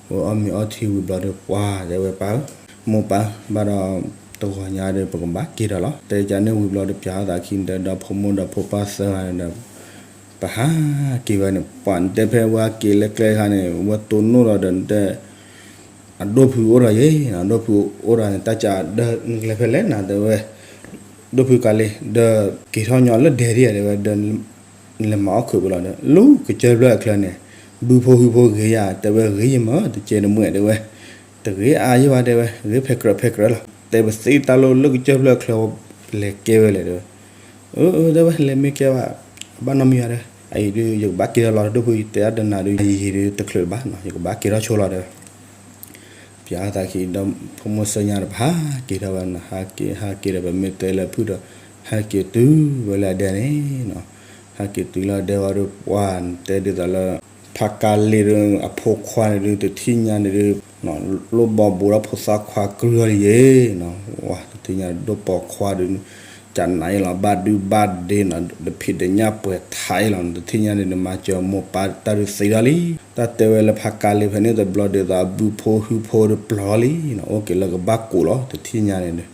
ဝဲအီၣ်မ့ၤအီထံဝံၤဘျီဒီး ပှၤတဲဝဲပၢ်ဧၢ, မိၢ်ပၢ် ဘၣ်ဒီးတဂီၤညါဒီး ပကဘၣ်က့ၤဒီးလီၤ. တဲကန့ၣ်ဝံၤဘျီဒီး ပၠးအသးခံဒီး ဒီဖိမိၢ်ဒီဖိပၢ်သၢဂၤဒီး ပဟးက့ၤဝဲန့ၣ် ပှၤနတဲဖဲဝဲက့ၤလၢကျဲခါန့ၣ် ဝဲတိၢ်နီၣ်ဒီးဒီးနတဲ အဒိၣ်ဖုအိၣ်ဒီးယဲ, အဒိၣ်ဖုအိၣ်ဒီးန့ၣ် တၢ်ကဒီးနကလဲၤဖဲလဲၣ်နၤတဲဝဲ, ဒိၣ်ဖုကၤလံ ဒီးက့ၤထီၣ်ညီလၢဒဲဒ်ယါတဲဝဲ ဒီး နလဲၤမၤအီၣ်ခုးပူၤလီၤဒီး လူကစၢၢ်ဖျၢၣ်အချၢန့ၣ် ဘုဖိဟုဖိဂ့ၤယါတဲဝဲ ဂ့ၤယမၢ တကဲတမုာ်တဲဝဲ, တဂ့ၤအါယဲဘၣ်တဲဝဲ ဂ့ၤဖဲကြၢးဖဲကြၢးလီၤ. တဲပသ့တၢ်လိၣ်လၢကစၢၢ်ဖျၢၣ်အချၢ လဲၤကဲဝဲလဲၣ်တဲဝဲ. အၢ အၢ တဲဝဲ လဲၤမ့ၢ်ကဲဘၣ် အဘၣ်နီတမံၤယါတဲ, အအံၤဒုး ယကဘၣ်က့ၤထီၣ်လီၤ ဒိၣ်ဖုတဲအါဒၢနၤဒုး ယံာ်ယံာ်ဒုးတချုးဘၣ်နီၤ ယကဘၣ်က့ၤထီၣ်ဆိလီၤတဲဝဲ. ပၠးအသးခံဒီး ဖိမုၣ်သၢညါဒီး ပဟးက့ၤထီၣ်ဝဲနီၤ, ဟးက့ၤ ဟးက့ၤဒီး ပမ့ၢ်တဲလၢဖုၣ်ဒီး ဟဲက့ၤတုၤဝဲလၢအဒဲန့ၣ်နီၤ, ဟဲက့ၤတုၤလၢအဒဲဝံၤဒီး ပှၤတဲဒ်သိးလၢ ဖးကါလ့ဒီး အဖိခွါန့ၣ်ဒုး တထံၣ်ညါန့ၣ်ဒုး လိၣ်ဘီဘိးဒီးဖိသၣ်ခွါကြုၢ်အီၤလံယဲနီၤ, ဝဲ တထံၣ်ညါဒိၣ်ပိာ်ခွါဒုး ကနၤအံၤလီၤ ဘၣ်ဒုဘၣ်ဒ့နီၤ, တဖံးတညၣ်ပှဲၤထးအံၤလီၤ, တထံၣ်ညါန့ၣ် နမၤစၢၤမိၢ်ပၢ်တၢ်ဒုးသ့ထီၣ်လံ. တၢ်တဲဝဲလၢဖးကါလ့ဖဲန့ၣ်တဘျီဒ်သိး ဘုဖိဟုဖိဒီးပျီၢ်လံနီၤ, အိၣ်က့ၤလၢကဘၣ်ကူးလီၤ တထံၣ်ညါန့ၣ်ဒီး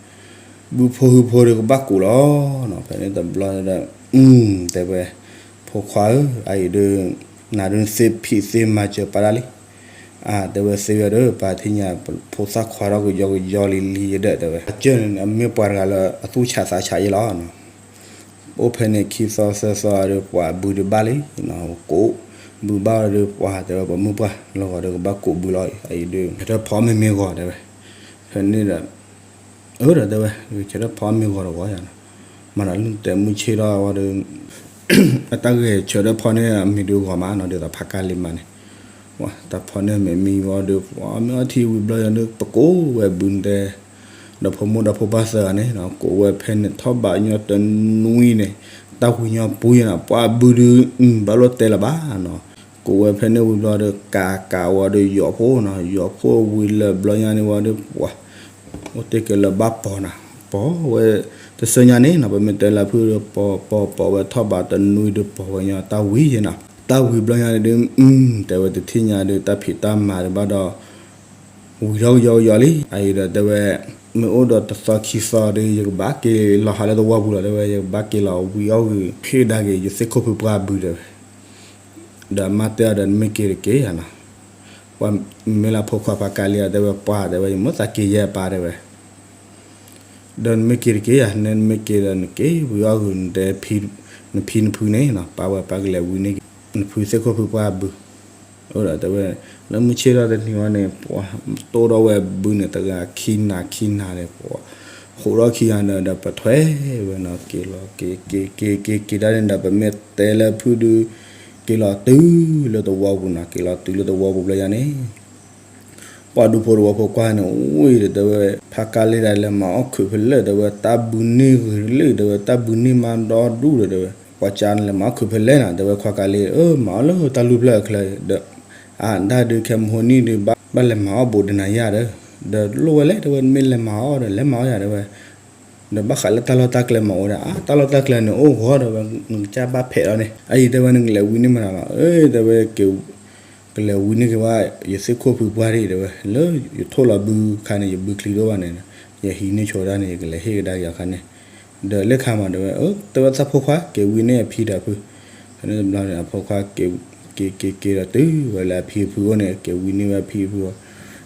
ဘုဖိဟုဖိဒီးကဘၣ်ကူးလီၤနီၤ, ဖဲန့ၣ်တဘျီဒီး တဲဝဲ ဖိခွါဧၢ, အအံၤဒုး နၤဒုးသ့ဖံးသ့မၤစၢၤပၢ်ဒၣ်လံ. အတဲဝဲသ့ဝဲဒီး ပၢ်ထံၣ်ညါ ဖိသၣ်ခွါထီၣ်ကယီကယီလံလံယဒၢးတဲဝဲ, အကၢၢ်န့ၣ် အမ့ၢ်ပှၤတဂၤလၢအသူၣ်ဆးသးဆးယဲလီၤ. အိၣ်ဖဲန့ၣ်ခံသီသၢသီဒီး ပှၤဘုဒုးဘၣ်လံ, ကိးဘုဘၣ်ဒီး ပှၤတဲဝဲ ပှၤမုၣ်ပှၢ်လီၤဂီၤဒီးကဘၣ်ကိးဘုလီၤ, အအံၤဒုး ဆၢထၢၣ်ဖီမ့ၢ်မ့ၢ်ဂီၤတဲဝဲ. ဖဲန့ၣ်ဒီး အၢ ဒီးတဲဝဲ ဆၢထၢၣ်ဖီမ့ၢ်ဂီၤတဂီၤယါနီၤ, မၤဒီးလၢတဲမုၢ်ဆ့ၣ်ထီၣ်ဝံၤဒီး အတၢ်ဂဲၤဆၢထၢၣ်ဖီန့ၢ်အမံၤဒုးဂီၤမးနီၤ, ဒ်သိးဖးကါလ့မးန့ၣ် တၢ်ဖီန့ၢ်မ့ၢ်မံဝံၤဒီး မ့ၢ်အီထံဝံၤဘျီယၤဒီး ပကိးဝဲဘုန့ၣ်တဲ, ဒီးဖိမိၢ်ဒီးဖိပၢ်သၢဂၤန့ၣ် ကိးဝဲဖဲန့ၣ်ထီၣ်ဘးညီတနွံန့ၣ် တၢ်ဝံၤညီပူၤယဲနီၤ, ပှၤဘုဒုး ဘၣ်လိၣ်တဲလၢၤဘၣ်နီၤ, ကိးဝဲဖဲန့ၣ်ဝံၤဘျီဒီး ကးကးဝံၤဒီးယီၤဖိနီၤ, ယီၤဖိဝံၤလၢဘျီညါန့ၣ်ဝံၤဒီး ပှၤ အိၣ်တ့ၢ်က့ၤလၢဘၣ်ပီၤနီၤ, ပီၤဝဲ တဆၢညါန့ၣ်နီၤ, ပမ့ၢ်တဲလၢဖုၣ်ဒီး ပီၤပီၤပီၤဝဲထီၣ်ဘးတနွံဒီး ပီၤဝဲညီတၢ်ဝံၤယဲနီၤ, တၢ်ဝံၤဘျီညါန့ၣ်ဒုး တဲဝဲတထံၣ်ညါဒီး တၢ်ဖံးတၢ်မၤဒီးဘၣ်ဒီး ဝံၤထီၣ်ကယီကယီလံ, အအံၤဒီးတဲဝဲ မ့ၢ်အိၣ်ဒီးတသီခံသီဒီး ယကဘၣ်က့ၤလီၤဟးလၢသဝီပူၤလီၤတဲဝဲ, ယကဘၣ်က့ၤလီၤဝံၤအီၣ်ဂ့ၤ ဟ့ၣ်ကဒါက့ၤ ယသ့ၣ်ခိၣ်ဖုပှၢ်ဘုတဲဝဲ. ဒီးအမါတဲအီၤဒီး နမ့ၢ်က့ၤတက့ၢ်ယါနီၤ, ပှၤမ့ၢ်လၢဖိခွါဖးကါလ့အတဲဝဲ ပှၤတဲဝဲ ယမိၣ်သးက့ၤယဲပၢ်တဲဝဲ ဒီးနမ့ၢ်က့ၤတက့ၢ်ယါ, နမ့ၢ်က့ၤဒီးနက့ၤဝံၤအီၣ်ဂ့ၤ နတဲ နဖံနဖုန့ၣ်နီၤ, ပၢ်ဝဲပၢ်ကလဲၤဝံန့ၢ်က့ၤ နဖုသ့ၣ်ခိၣ်ဖုပှၢ်ဘု, အိၣ်ဒီးတဲဝဲ လၢမုၢ်ဆ့ၣ်ထီၣ်တနံၤဝဲန့ၣ် ပှၤတိၢ်ထီၣ်ဝဲဘုန့ၣ် တဂၤခံနၤခံနၤန့ၣ် ပှၤ ဃိးထီၣ်ခံဂၤန့ၣ်ဒီး ပထွဲဝဲနီၤ, က့ၤလီၤက့ၤက့ၤက့ၤက့ၤက့ၤက့ၤတၢ်န့ၣ်ဒီး ပမ့ၢ်တဲလၢဖုၣ်ဒုး က့ၤလီၤတုၤလၢသဝီပူၤနီၤ, က့ၤလီၤတုၤလၢသဝီပူၤဘျီယါန့ၣ် ပှၤဒူဖိသဝီဖိခွါန့ၣ် ဝံၤဒီးတဲဝဲ ဖးကါလ့ဒီး လဲၤမၤအီၣ်ခုးဖဲလဲၣ်တဲဝဲ, တၢ်ဘုန့ၢ်ဂ့ၤလံတဲဝဲ, တၢ်ဘုန့ၢ်မးဒီဒူၣ်ဒီးတဲဝဲ, ပှၤကါန့ၣ်လဲၤမၤအီၣ်ခုးဖဲလဲၣ်နီၤ တဲဝဲခွါကါလ့, အၢ မၤအီၣ်လၢတၢ်လူၢ်ဖျၢၣ်အချၢဒီး အါ ဒၣ်ဒုးခဲမုၢ်နံၤဒုး ဘၣ်လဲၤမၤအီၣ်ဘူးဒီးနၤယါဒီး, ဒီးလိၣ်ဝဲလဲၣ်တဲဝဲ မ့ၢ်လဲၤမၤအီၣ်ဒီး လဲၤမၤအီၣ်ယါတဲဝဲ ဒီးဘၣ်ဃးလၢတၢ်လီၢ်တၢ်ကျဲမၤဝဲဒၣ်, အါ တၢ်လီၢ်တၢ်ကျဲန့ၣ် အိၣ်ဂီၤဒီးဝဲ နကစၢ်ဘၣ်ဖဲးလီၤန့ၣ်, အအံၤတဲဝဲ နကလဲၤဝံန့ၢ်မနုၤလီၤ, အၢ တဲဝဲ ကလဲၤဝံန့ၢ်က့ၤဝဲ ယသ့ၣ်ခိၣ်ဖုပှၢ်ဒံးတဲဝဲ, လၢယထိၣ်လီၤဘုခါန့ၣ် ယဘုချံတအိၣ်ဘၣ်န့ၣ်, ယဟံးန့ၢ်ဆိဒၣ်န့ၣ် ယကလဲၤဟ့ၣ်ကဒါက့ၤအခါန့ၣ်, ဒီးလၢခါမးတဲဝဲ, အၢ တဲဝဲသးဖိခွါ က့ၤဝံန့ၢ်အဖံဒီးဖု, ဖဲန့ၣ်တဘျီန့ၣ် အဖိခွါ က့ၤက့ၤက့ၤဒီးတုၤဝဲလၢအဖံအဖုအိၣ်န့ၣ် က့ၤဝံန့ၢ်ဝဲအဖံအဖု,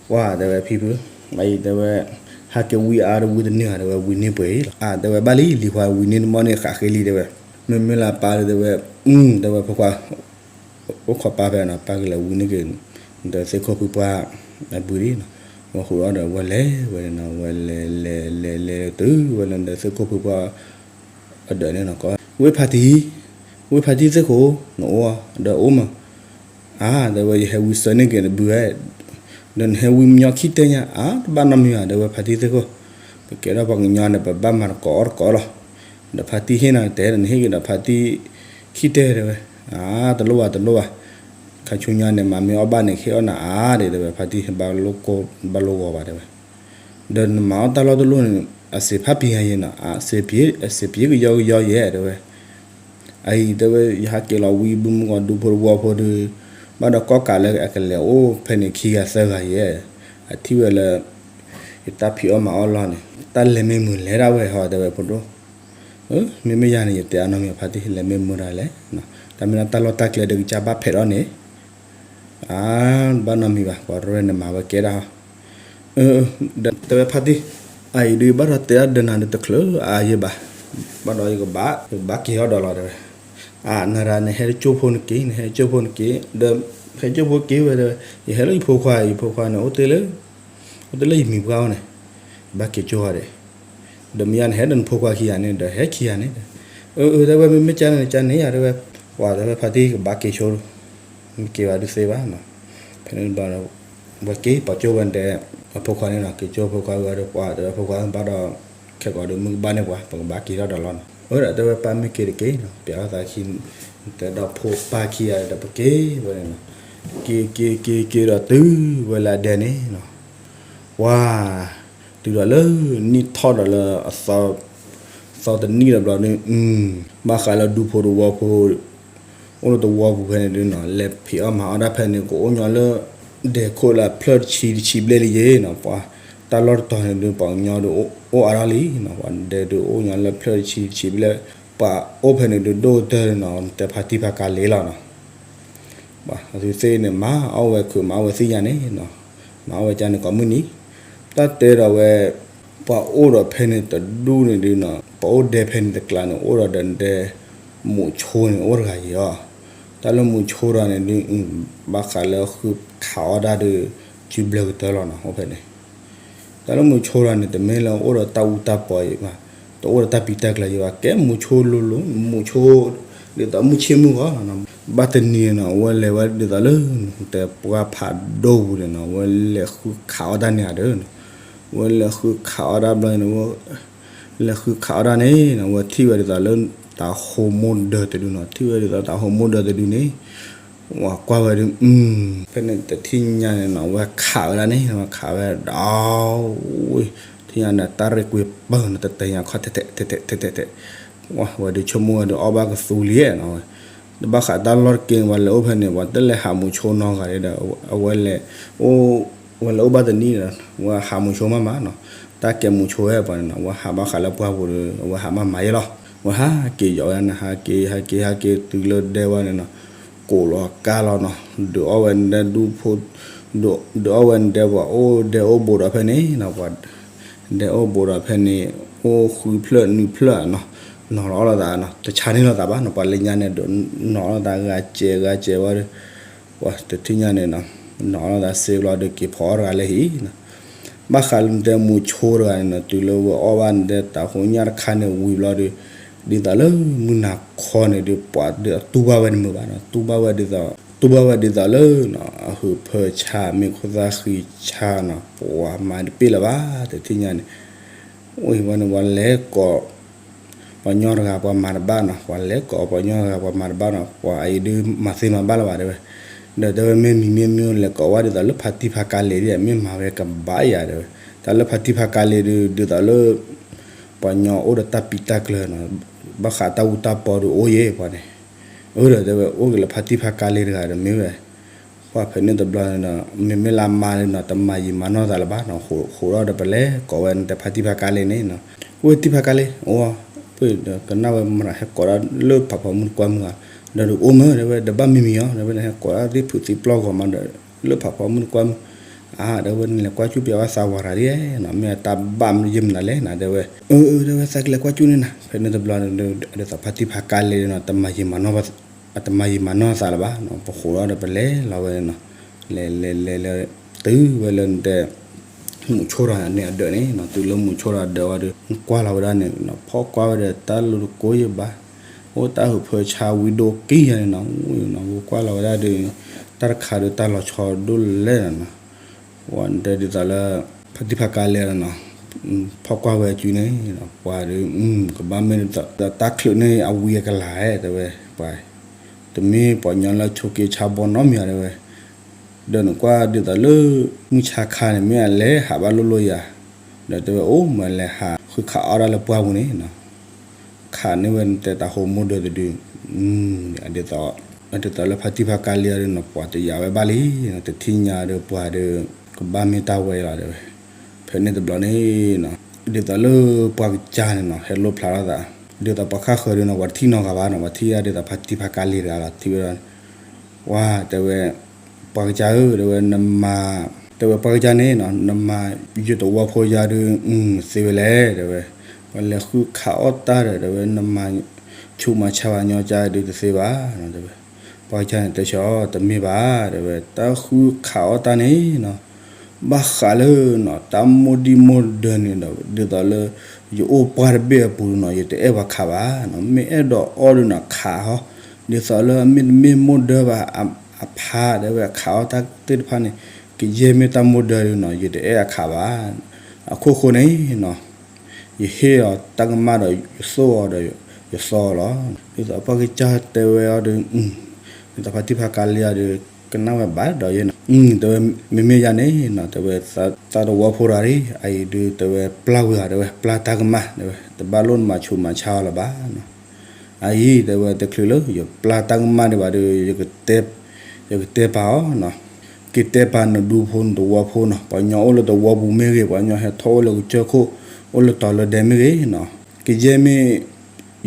ပှၤတဲဝဲအဖံဖု အအံၤတဲဝဲ ဟဲက့ၤဝံအါတဝံတနံၤဧါ တဲဝဲ ဝံန့ၢ်ပှဲၤအံၤလီၤ, အါ တဲဝဲဘၣ်လံ လံၤခွါ ဝံန့ၢ်တမီၢ်န့ၣ် ဃးဃ့လံတဲဝဲ, မ့မ့ၢ်လၢပၢ်ဒီးတဲဝဲ, တဲဝဲဖိခွါ အိၣ်ခိးပၢ်ဖဲနီၤ ပၢ်ကလဲၤဝံန့ၢ်က့ၤ ဒီးသ့ၣ်ခိၣ်ဖုပှၢ်အဘုဒံးနီၤ, ဝဲဃုာ်အီၤဒီးဝဲလဲၤဝဲနီၤ, ဝဲလဲၤလဲၤလဲၤလဲၤတုၤဝဲလၢဒီးသ့ၣ်ခိၣ်ဖုပှၢ် အဒၢးန့ၣ်နီၤ ကိးဝဲဖါတံၢ်, ဝံဖါတံၢ်သ့ၣ်ခိၣ်, နအိၣ်ဒီးအိၣ်မး, အါ တဲဝဲ ယဟဲဝံစၢန့ၢ်က့ၤနဘုဧါ, ဒီးနဟဲဝံမညီခံတဲညါ အါ တဘၣ်နီတမံၤဘၣ် တဲဝဲဖါတံၢ်သ့ၣ်ခိၣ်, ပကဲထီၣ်ပှၤကညီန့ၣ် ပဘၣ်မၤတကိးအီၣ်တကိးလီၤ, ဒီးဖါတံၢ်ဟ့ၣ်နၤတဲဒီး နဟ့ၣ်က့ၤဒီးဖါတံၢ်ခံတဲတဲဝဲ, အါ တလိၣ်ဘၣ်တလိၣ်ဘၣ်, ခါဆူညါန့ၣ် မၤမ့ၢ်အီၣ်ဘၣ်န့ၣ် ကဟ့ၣ်အီၣ်နၤအါဒံး တဲဝဲ ဖါတံၢ် ဘၣ်လိၣ်ဂီၤဘၣ်တဲဝဲ ဒီးနမၤအီၣ်တၢ်လီၢ်တလိၣ်န့ၣ် အစံးဖးပံၤဟါယဲနီၤ, အစံးပံၤကယီကယီယဲတဲဝဲ, အအံၤတဲဝဲ ယဟးက့ၤလီၤဝံဘုမုၢ်ဂီၤဒူဖိတဝီဖိဒီး, ဘၣ်ဒီးကီၢ်ကးလၢအကလဲၤအိၣ်ဖဲန့ၣ်ခံဂၤသၢဂၤယဲ, အထံၣ်ဝဲလၢ ယတၢ်ဖံးအီၣ်မၤအီၣ်လီၢ်န့ၣ် တၢ်လဲၤမ့ၢ်မုာ်လဲၤဒၣ်ဝဲဟီတဲဝဲဖိဒိၣ်, မ့မ့ၢ်ယၤန့ၣ် ယတဲအါနီတမံၤဖါတံၢ် လဲၤမ့ၢ်မုာ်ဒၣ်လဲၣ်, တၢ်မ့ၢ်ဒၣ်တၢ်လီၢ်တၢ်ကျဲဒီးကစၢ်ဘၣ်ဖဲးထီၣ်န့ၣ် အါ ဘၣ်နီတမံၤဘၣ် ပှၤရဲၣ်န့ၣ်မၤဝဲကဲဒၣ်ဟီ, ဒီးတဲဝဲဖါတံၢ်, အအံၤဒုးဘၣ်ဒီးတဲဒၣ်ဒီးနၤဒီးတချုးအါယဲဘၣ်, ဘၣ်ဒီးယကဘၣ် ယကဘၣ်က့ၤထီၣ်ဒီးလီၤတဲဝဲ, အါ နရၤနဟဲတကၠိဖိနက့ၤ နဟဲတကၠိဖိနက့ၤ, ဒီးဟဲကၠိဖိက့ၤဝဲဒီး ယဟဲလၢယဖိခွါ ယဖိခွါန့ၣ် အိၣ်တ့ၢ်လၢ အိၣ်တ့ၢ်လၢယမံၤပှၢ်အိၣ်န့ၣ်, ယဘၣ်က့ၤကၠိဃီဒီး, ဒီးမ့ၢ်ယါန့ၣ် ဟဲဒီးနဖိခွါခံဂၤန့ၣ် ဒီးဟဲခံဂၤန့ၣ်, အၢ အၢ တဲဝဲ မ့မ့ၢ်ကန့ၣ် ကန့ၣ်ယၤတဲဝဲ, ပှၤတဲဝဲဖါတံၢ်ကဘၣ်က့ၤဆိ, မ့ၢ်က့ၤဘၣ်ဒုးသ့ဘၣ်နီၤ, ဖဲန့ၣ်ဘျီဒီး ဝဲက့ၤပိာ်ကၠိဝဲဒီး အဖိခွါန့ၣ်နီၤ က့ၤကၠိဖိခွါဝဲဒီး ပှၤတဲဝဲဖိခွါဘၣ်ဒီး ခဲကိးဒီးမုၢ်ကဘၣ်န့ၢ်ပှၤ ပကဘၣ်က့ၤထီၣ်ဒီးလီၤနီၤ, အၢ ဒီးတဲဝဲပၢ်မ့ၢ်က့ၤတက့ၢ်နီၤ ပျဲအီၣ်သးခံ, တဲဒီးဖိပၢ်ခံဂၤဒီးပက့ၤဝဲန့ၣ်နီၤ, က့ၤက့ၤက့ၤက့ၤဒီးတုၤဝဲလၢအဒဲန့ၣ်နီၤ, ပှၤ တုၤဒီးလၢနံၣ်ထီၣ်ဒီးလၢအသီ, သီတနံၣ်ဒီးဘျီဒုး, ဘၣ်ဃးလၢဒူဖိတဝီဖိ အိၣ်လၢတဝီပူၤဖဲန့ၣ်ဒုးနီၤ လဲၤဖံးအီၣ်မၤအီၣ်တၢ်ဖဲန့ၣ် ကအိၣ်ညီလၢ ဒဲခိၣ်လၢအဖျၢၣ်တဆံတဆံဘျဲၣ်လံယဲနီၤ, ပှၤတၢ်လီၢ်တတီၤန့ၣ်ဒုး ပှၤကညီဒုးအိၣ်အါထီၣ်လံနီၤ, ပှၤဒဲဒုးအိၣ်ညီလၢဖျၢၣ်တဆံတဆံဘျဲၣ်, ပှၤအိၣ်ဖဲန့ၣ်ဒုးဒိၣ်ကတၢၢ်နီၤ တဲဖါတံၢ်ဖါကါလ့လီၤနီၤ ပှၤအသုသ့ၣ်န့ၣ် မၤအီၣ်ဝဲခုး မၤအီၣ်ဝဲသ့ၣ်ညါန့ၣ်နီၤ, မၤအီၣ်ဝဲကန့ၣ်ကိးမုၢ်နံၤ, တၢ်တဲဒီးဝဲ, ပှၤအိၣ်ဒီးဖဲန့ၣ်တဒူၣ်န့ၣ်ဒုးနီၤ ပှၤအိၣ်ဒဲဖဲန့ၣ်တကျါန့ၣ် အိၣ်ဒီးဒီးဒဲ, မူးဆိန့ၣ် အိၣ်တဂၤယံၤအီၤ, တၢ်လၢမူးဆိတဂၤန့ၣ်ဒုး, ဘၣ်ဃးလၢဃုခးအီၣ်တၢ်ဒီး, စုဘျၢကတၢၢ်လီၤနီၤ အိၣ်ဖဲန့ၣ် တၢ်လၢမူးဆိတဂၤန့ၣ် တမ့ၢ်လၢအိၣ်ဒီးတၢ်အူတၢ်ပီယံၤဘၣ်, တအိၣ်ဒီးတၢ်ပံးတၢ်ကျၢၤယံၤဘၣ် ကဲမူးဆိလိၤလိၤ မူးဆိ, ဒ်သိးမုၢ်ဆ့ၣ်မုၢ်ဂီၤလီၤနီၤ, ဘၣ်တနံၤန့ၣ်နီၤ အဝဲလဲၤဝဲဒ်သိးလၢ, တဲပှၢ်ဖးဒိၣ်ပူၤန့ၣ်နီၤ အဝဲလဲၤဃုခးအီၣ်တၢ်န့ၣ်ဧါဒီး, အဝဲလဲၤဃုခးအီၣ်တၢ်ဘျီန့ၣ်, လဲၤဃုခးအီၣ်တၢ်န့ၣ်နီၤ အဝဲထံၣ်ဝဲဒ်သိးလၢ, တၢ်ဟိးမိၢ်ဒၢတဒုနီၤ ထံၣ်ဝဲဒ်သိးတၢ်ဟိးမိၢ်ဒၢတဒုန့ၣ်, ဝၤကွၢ်ဝဲဒုး, ဖဲန့ၣ်တထံၣ်ညါန့ၣ်နီၤ အဝဲခးဝဲဒၣ်န့ၣ် ဝဲခးဝဲဒၣ်ဒီး, ထံၣ်ညါန့ၣ် တၢ်ရ့ၣ်ကွံာ်ပၢၢ်နီၤ တတဲညါခီၣ်ထဲထဲထဲထဲထဲထဲ, ဝဲဒုးဆိကမိၣ်ဝဲဒုး အီၣ်ဘၣ်ကသူလံနီၤ, တဘၣ်ဃးတၢ်လီၢ်တက့ၢ်န့ၣ် ပှၤလဲၤအိၣ်ဖဲန့ၣ် ပှၤတလဲၤဟးမူးဆိနီတဂၤဒီး, အဝဲလဲၤ, အိၣ်, ဝဲလဲၤအိၣ်ဘၣ်တနံၣ်ဒီး, ဝဲဟးမူးဆိမးမးနီၤ, တၢ်ကဲမူးဆိဝဲပှၤန့ၣ်နီၤ ဝဲဟးဘၣ်ဃးလၢပှၢ်ပူၤဒီး အဝဲဟးမးမးယဲလီၤ, ဝဲဟးက့ၤယီၤဝဲန့ၣ် ဟးက့ၤ ဟးက့ၤ ဟးက့ၤတုၤလၢဒဲဝဲန့ၣ်နီၤ ကိးလီၤကါလီၤနီၤ ဒုးအီၣ်ဝဲဒဲဒူဖိ, ဒုးအီၣ်ဝဲဒဲပှၤအိၣ်ဒဲအိၣ်ဘူးဒီးဖဲန့ၣ်နီၤ ပှၤ, ဒဲအိၣ်ဘူးဒီးဖဲန့ၣ်, အိၣ်ဃုဖျၢၣ်နွံဖျၢၣ်နီၤ, နီၤလီၤအီၣ်လိာ်သးနီၤ တဆါန့ၢ်လိာ်သးဘၣ်နီၤ ပှၤလၢညါန့ၣ်ဒီး, နီၤလီၤသးဂၤစဲးဂၤစဲးဝဲဒီး, ပှၤတထံၣ်ညါန့ၣ်နီၤ, နီၤလီၤသးစ့ဘျီဒီးက့ၤဖီအီၣ်တဂၤလၢဟံၣ်နီၤ, ဘၣ်ဃးလၢနတဲမူးဆိတဂၤန့ၣ်နီၤ တုၤလၢဝဲအီၣ်ဘၣ်နတဲတၢ်ဟိးညၣ်တခါန့ၣ်ဝံၤဘျီဒီး, ဒ်သိးလၢမုၢ်နၤခီန့ၣ်ဒီး ပှၤဒီးအတူၢ်ဘၣ်ဝဲတမုာ်ဘၣ်နီၤ တူၢ်ဘၣ်ဝဲဒ်သိး, တူၢ်ဘၣ်ဝဲဒ်သိးလၢနီၤ အဟုးဖၢဆါ မ့ၢ်ခိၣ်သၣ်ဃံဆါနီၤ ပှၤမၤတပ့ၢ်လၢၤဘၣ် တထံၣ်ညါန့ၣ်, အိၣ်ဝဲန့ၣ် ပှၤလဲၤကိး ပှၤညီတဂၤပှၤမၤတဘၣ်နီၤ ပှၤလဲၤကိးပှၤညီတဂၤပှၤမၤတဘၣ်နီၤ ပှၤအံၤဒုးမၤသ့မၤဘၣ်လၢၤဘၣ်တဲဝဲ, ဒီးတဲဝဲမ့ၢ်မံၤမ့ၢ်မ့ၢ်လဲၤကိးဝဲဒ်သိးလၢဖါတံၢ်ဖါကါလ့ၤဒ် မ့ၢ်မၤဝဲကဘၣ်ယၤတဲဝဲ, တၢ်လၢဖါတံၢ်ဖါကါလ့ၤဒုး ဒ်သိးလၢ ပှၤညီအိၣ်ဒီးတၢ်ပံးတၢ်ကျၢၤနီၤ, ဘၣ်ဃးတၢ်အူတၢ်ပီဒုးအိၣ်ယဲပှၤန့ၣ်, အၢ ဒီးတဲဝဲအိၣ်က့ၤလၢဖါတံၢ်ဖါကါလ့ၤတဂၤဒီးမ့ၢ်ဝဲ, ပှၤဖဲန့ၣ်တဘျီန့ၣ်ဒီး မ့မ့ၢ်လၢအမါန့ၣ်နီၤ တမၤယံာ်မၤနီၢ်သးလၢၤဘၣ်နီၤ, ဃိးဒီးတပလဲၤကိးဝဲနတဲဖါတံၢ်ဖါကါလ့ၤန့ၣ်နီၤ, အိၣ်တံၢ်ဖါကါလ့ၤ အိၣ်, ပကနၣ်ဝဲမရၤဟဲကိးဒၣ်လၢဖးဖီမုၢ်တကွၢ်မုၢ်ဧါ, ဒီးဒုးအိၣ်မ့ၢ်တဲဝဲ ဒီးဘၣ်မံၤမံၤအီၤ တဲဝဲနဟဲကိးဒၣ်သ့ၣ်ဖုးသ့ၣ်ပျီၢ်ဂီၤမးဒီး လၢဖးဖီမုၢ်တကွၢ်မုၢ်, အါ တဲဝဲနလဲၤကွၢ်ကၠူၣ်ပျးဝဲသးဝၤရၤဒ်, မ့ၢ်အတၢ်ဘၣ်ယဲၢ်မနုၤလဲၣ်နတဲဝဲ, အၢ အၢ တဲဝဲသးကလဲၤကွၢ်ကၠူၣ်န့ၣ်နၤ, ဖဲန့ၣ်တဘျီန့ၣ် ဒ်သိးဖါတံၢ်ဖါကါလ့ၤန့ၣ်နီၤ တမၤယံာ်မၤနီၢ် အတမၤယံာ်မၤနီၢ်သးလၢၤဘၣ်နီၤ, ပဃိးဒီးပလဲၤလီၤဝဲန့ၣ်နီၤ, လဲၤလဲၤလဲၤလဲၤ တုၤဝဲလၢနတဲ မူးဆိတဂၤန့ၣ်အဒၢးန့ၣ်နီၤ, တုၤလၢမူးဆိတဂၤဒၢးဝဲဒီး ကွၢ်လီၤဝဲဒၣ်န့ၣ်နီၤ, ဖီၣ်ကွၢ်ဝဲဒီးတၢ်လူၤတကိးယဲၢ်ဘၣ်, အိၣ်တၢ်ဟုးဖၢဆါဝံၤဒိၣ်ကံယၤန့ၣ်နီၤ, ဝံၤနီၤ ဝဲကွၢ်လီၤဝဲဒၣ်ဒီး တၢ်တခါဒီးတၢ်လီၤဆီဒိၣ်လဲၣ်နီၤနီၤ, ဝဲတဲဒ်သိးလၢ ဖါတံၢ်ဖါကါလံဧါနီၤ, ဖီၣ်ကွၢ်ဝဲအစုန့ၣ်နီၤ, ပှၤဒီး ကဘၣ်မ့ၢ်ဒ်သိးတၢ်ချုးန့ၣ်အဝံၤအကလၤဧါ တဲဝဲ, ပှၤ တမ့ၢ်ပှၤကညီလၢဆိးက့ဆါဘီနီတမံၤဧါ တဲဝဲ, ဒီးနကွၢ်ဒ်သိးလၢ မုၢ်ဆါခါန့ၣ် မ့ၢ်အလဲၤဟးဘၣ်လိၣ်လိၣ်ယၤ, ဒီးတဲဝဲအိၣ်မ့ၢ်လဲၤဟးဃုခးအီၣ်တၢ်လၢပှၢ်ပူၤန့ၣ်နီၤ, ခးန့ၢ်ဝဲတဲတၢ်ဟိးမိၢ်ဒၢတဒု, ဒ်သိး ဒ်သိးလၢဖါတံၢ်ဖါကါလံအီၤဒီးနီၤ ပှၤတယာ်ဝဲဘၣ်လံ, တထံၣ်ညါဒီးပှၤဒီး ကဘၣ်မ့ၢ်တၢ်ဝဲလီၤ တဲဝဲ, ဖဲန့ၣ်တဘျီန့ၣ်နီၤ ဒ်သိးလၢပှၤကစၢ်န့ၣ်နီၤ ဟဲလိၣ်ဖျါထီၣ်သး, ဒ်သိးပှၤခါဃၢၤဒီးနီၤ ပှၤတထံၣ်နီတဂၤဘၣ်နီၤ ပှၤထံၣ်ဒၣ်ဒ်သိးဖါတံၢ်ဖါကါလံတဂၤလီၤ ထံၣ်ဝဲဒီး ဝါ တဲဝဲ, ပှၤကစၢ်ဧၢ တဲဝဲ နမၤ, တဲဝဲပှၤကစၢ်န့ၣ်နီၤ နမၤယတဝီဖိယါဒီး သ့ဝဲလဲၣ် တဲဝဲ, ပှၤလဲၤဃုခးအီၣ်တၢ်ဒီး တဲဝဲ နမၤဆူးမၤဆါဘၣ်ညီကါဒီးတသ့ဘၣ်နီၤ တဲဝဲ, ပှၤကစၢ်န့ၣ်တဲဆၢ တမ့ၢ်ဘၣ် တဲဝဲ တၢ်ဃုခးအီၣ်တၢ်န့ၣ်နီၤ ဘၣ်ဃးလၢနီၤ တၢ်မိၢ်ဒံၣ်မိၢ်ဒၢန့ၣ်ဒီး ဒ်သိးလၢ ယအိၣ်ပှၢ်တဘ့ၣ်အပူၤနီၤ ယတအဲၣ်ပှၤခးဘၣ်နီၤ မ့ၢ်အဲၣ်ဒိးအီၣ်ဒီးနီၤ ခးဟီ, ဒ်သိးလၢအမ့ၢ်တမ့ၢ်မိၢ်ဒၢဘၣ် အဖါ တဲဝဲ အခးအီၣ်တၢ်သ့ၣ်တဖၣ်န့ၣ် ကယဲၢ်မ့ၢ်တၢ်မိၢ်ဒၢဒီးနီၤ ယတအဲၣ်အခးဘၣ်, အခိၣ်ဃိန့ၣ်နီၤ ယဟ့ၣ်အီၤတၢ်ကမၣ်ဒီး ယသိၣ်အီၤဒီး ယသီအီၤလီၤ, ဒ်သိးပှၤကစၢ်တဲဝဲအီၤဒီး ဒ်သိးဖါတံၢ်ဖါကါလံအီၤဒီး ကနၣ်ဝဲဘၣ်ဒီးယဲနီၤ, တဲဝဲ မ့မ့ၢ်ယၤန့ၣ်နီၤ တဲဝဲ သးတဝီဖိတဂၤအံၤ အအံၤဒုး တဲဝဲ ပျၢ်ဝံၤအီၤ တဲဝဲ ပျၢ်တၢ်ကမၣ် တဲဝဲ တဘၣ်လိၣ်နမၤဆူးမၤဆါအီၤလၢၤဘၣ်နီၤ, အအံၤ တဲဝဲ တချုးလၢ ယပျၢ်တၢ်ကမၣ်ဒံးဘၣ်ဒီး ယကတဲ ယကတဲပာ်အီၤနီၤ, က့ၤတဲပာ်နဒူဖိနတဝီဖိနီၤ ပှၤကညီအိၣ်လၢတဝီပူၤမ့ၢ်ဂ့ၤ ပှၤကညီဟဲထီၣ်အိၣ်လၢကစၢၢ်ခိၣ် အိၣ်လၢတီၤလၢဒဲမ့ၢ်ဂ့ၤနီၤ, ကယဲၢ်မ့ၢ်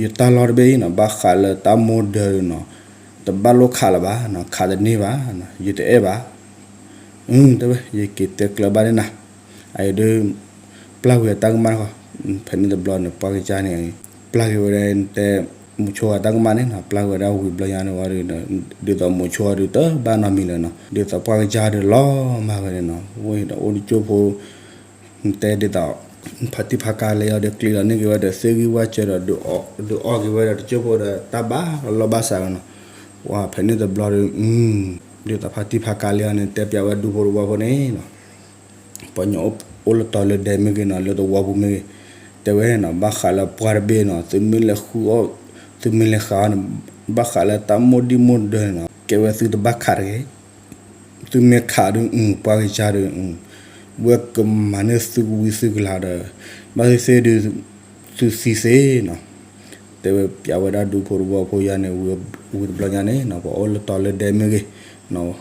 ယတၢ်လီၢ်တဘ့ၣ်အံၤနီၤ ဘၣ်ဃးလၢတၢ်မိၢ်ဒၢဒီးနီၤ တဘၣ်လိၣ်ခးလၢၤဘၣ်နီၤ ခးတန့ၢ်ဘၣ်နီၤ ယတအဲၣ်ဘၣ်, တဲဝဲ ယက့ၤတဲကျၢၤဘၣ်န့ၣ်နၤ, အအံၤဒုး ပျၢ်ဝံၤအတၢ်ကမၣ်တခီ, ဖဲန့ၣ်တဘျီန့ၣ် ပှၤကစၢ်န့ၣ် ပျၢ်က့ၤဝဲဒၣ်တဲ မိၤဆိအတၢ်ကမၣ်န့ၣ်နီၤ ပျၢ်က့ၤဝဲဒၣ်ဝံၤတဘျီညါန့ၣ်ဝံၤဒီး ဒ်သိးမိၤဆိအီၤဒုးတဘၣ်နီတမံၤလၢၤနီၤ ဒ်သိးပှၤကစၢ်ဒုးလီၤမၢ်ဝဲန့ၣ်နီၤ ဝဲဒီးအိၣ်တကၠိဖိ တဲဒ်သိး ဖါတံၢ်ဖါကါလံအီၤဒီးကျံးလီၤန့ၢ်က့ၤဝဲဒီးသ့ၣ်ဂံၢ်ဝၣ်စၢၤဒီး ဒုးအီၣ်က့ၤဝဲဒီးတကၠိဖိဒီးတၢ်ဘၣ်လီၢ်ဘၣ်စးလီၤနီၤ, ဝဲဖဲန့ၣ်တဘျီဒီး ဒ်သိးဖါတံၢ်ဖါကါလံအီၤန့ၣ် တဲပျးဝဲဒူဖိတဝီဖိန့ၣ်နီၤ ပှၤကညီအိၣ်လၢတီၤလၢဒဲမ့ၢ်ဂ့ၤနီၤ လၢတဝီပူၤမ့ၢ်ဂ့ၤ, တဲဝဲနီၤ ဘၣ်ဃးလၢပှၢ်တဘ့ၣ်နီၤ သုမ့ၢ်လဲၤဃုအီၣ် သုမ့ၢ်လဲၤဃးအီၣ်န့ၣ် ဘၣ်ဃးလၢတၢ်မိၢ်ဒံၣ်မိၢ်ဒၢန့ၣ်နီၤ ကဲဝဲသုတဘၣ်ခးတဂ့ၤ, သုမ့ၢ်ခးဒုး ပှၤကစၢ်ဒုး ဝဲကမၤန့ၢ်သုကဝံသုကလၤဒီး ဘၣ်သ့ၣ်သ့ၣ်ဒုး သုသံသ့နီၤ တဲဝဲပျးဝဲဒၣ်ဒူဖိတဝီဖိယါန့ၣ် ဝံၤတဘျီညါန့ၣ်နီၤ ပှၤအိၣ်လၢတီၤလၢဒဲမ့ၢ်ဂ့ၤနီၤ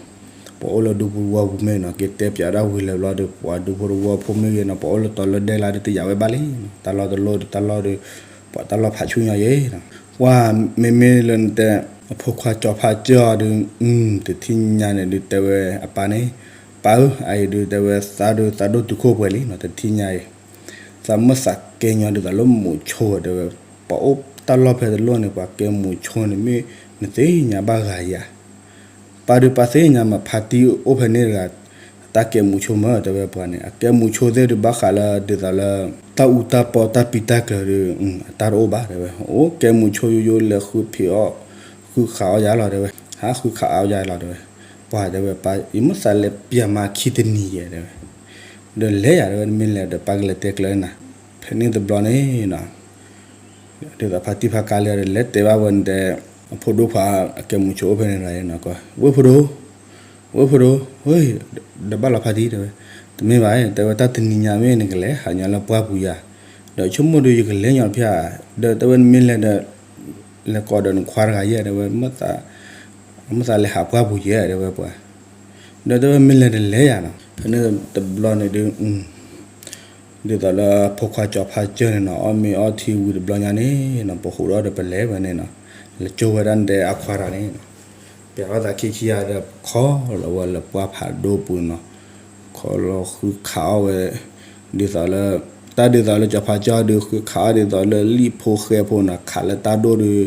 ပှၤအိၣ်လၢဒူပူၤဝီပူၤမ့ၢ်နီၤ က့ၤတဲပျးဒၣ်ဝံၤလၢဘျီဒီး ပှၤဒူဖိတဝီဖိမ့ၢ်ဂ့ၤနီၤ ပှၤအိၣ်လၢတီၤလၢဒဲလၢဒုးတယာ်ဝဲဘၣ်လံ, တၢ်လီၢ်တလီၢ်ဒီးတၢ်လီၢ်ဒီး ပှၤတၢ်လီၢ်ဖးဆူညါယဲနီၤ, ပှၤမ့မ့ၢ်လၢနတဲ အဖိခွါကၠီၤဖးကၠီၤအီၤဒုး တထံၣ်ညါန့ၣ်ဒုးတဲဝဲအပၢ်န့ၣ်, ပၢ်ဧၢ, အအံၤဒုးတဲဝဲသးဒုးသးဒိၣ်တုၤခိၣ်ပှဲၤလံနီၤ တထံၣ်ညါအံၤ, သးမ့ၢ်သးကဲညီဒုးသးလၢမိၤဆိတဲဝဲ, ပှၤအိၣ်တၢ်လီၢ်ဖဲတလီၢ်န့ၣ် ပှၤကဲမိၤဆိန့ၣ်မ့ၢ်နသ့ၣ်ညါဘၣ်ဂၤယၤ ပၢ်ဒုးပၢ်သ့ၣ်ညါမး ဖါတံၢ်အိၣ်ဖဲန့ၣ်တဂၤ, တၢ်ကဲမုာ်ဆိမး တဲဝဲပှၤန့ၣ် အကဲမုာ်ဆိသ့ၣ်ဒုး ဘၣ်ဃးလၢဒ်သိးလၢ တၢ်အူတၢ်ပီတၢ်ပံးတၢ်ကျၢၤဒုး အတၢ်တအိၣ်ဘၣ် တဲဝဲ, အိၣ်ကဲမုာ်ဆိယိယိလဲၤဃုဖံးအီၣ် ဃုခးအီၣ်ယၤလီၤ တဲဝဲ, ဟးဃုခးအီၣ်ယၤလီၤ တဲဝဲ, ပှၤတဲဝဲပၢ် ယမ့ၢ်သးလဲၤပျးမၤခံတနံၤယဲ တဲဝဲ, ဒီးလဲၤယၤ တဲဝဲ နမ့ၢ်လဲၤဒီးပၢ်ကလဲၤတဲကျၢၤနၤ, ဖဲန့ၣ်တဘျီန့ၣ်နီၤ ဒ်သိးဖါတံၢ်ဖါကါလံအီၤဒီး လဲၤတဲဘၣ်ဝဲနတဲ အဖိဒိၣ်ခွါအကဲမုာ်ဆိအိၣ်ဖဲန့ၣ်လီၤနီၤ, ဝ့ၢ်ဖိဒိၣ်, ဝ့ၢ်ဖိဒိၣ်, ဝ့ၢ်, ဒီးဘၣ်လီၤဖါတံၢ်တဲဝဲ, တမ့ၢ်ဘၣ်, တဲဝဲတၢ်တနံၤညါမ့ၢ်နကလဲၤ ဟးညီလၢပှၢ်ပူၤယၤ, ဒီးဆိကမိၣ်ဒီးယကလဲၤညီဖျါ, ဒီးတဲဝဲနမ့ၢ်လဲၤဒီး လဲၤကိးဒီးနခွါတဂၤယဲ တဲဝဲ မ့ၢ်သးလဲၤဟးပှၢ်ပူၤယဲ တဲဝဲပှၤ ဒီးတဲဝဲမ့ၢ်လဲၤတလဲၤယၤနီၤ, ဖဲန့ၣ်တဘျီန့ၣ်ဒုး ဒ်သိးလၢဖိခွါကၠီၤဖါကၢၢ်န့ၣ်နီၤ အီၣ်မ့ၤအီထံဝံၤတဘျီညါန့ၣ်နီၤ ပဟူးဒီးပလဲၤဝဲန့ၣ်နီၤ, လဲၤကၠိဝဲဒၣ်နတဲအခွါတဂၤန့ၣ်နီၤ, ပျးထီၣ်သးခံခံဂၤဒီးခီလီၤဝဲလၢပှၢ်ဖးဒိၣ်ပူၤနီၤ, ခီလီၤဃုခးအီၣ်ဝဲ, ဒ်သိးလၢ တၢ်ဒ်သိးလၢကၠီၤဖါကၢၢ်ဒုးဃုခးအီၣ်ဒ်သိးလၢလံၣ်ဖိဃဲဖိနီၤ ခးလၢတၢ်ဒိၣ်ဒီး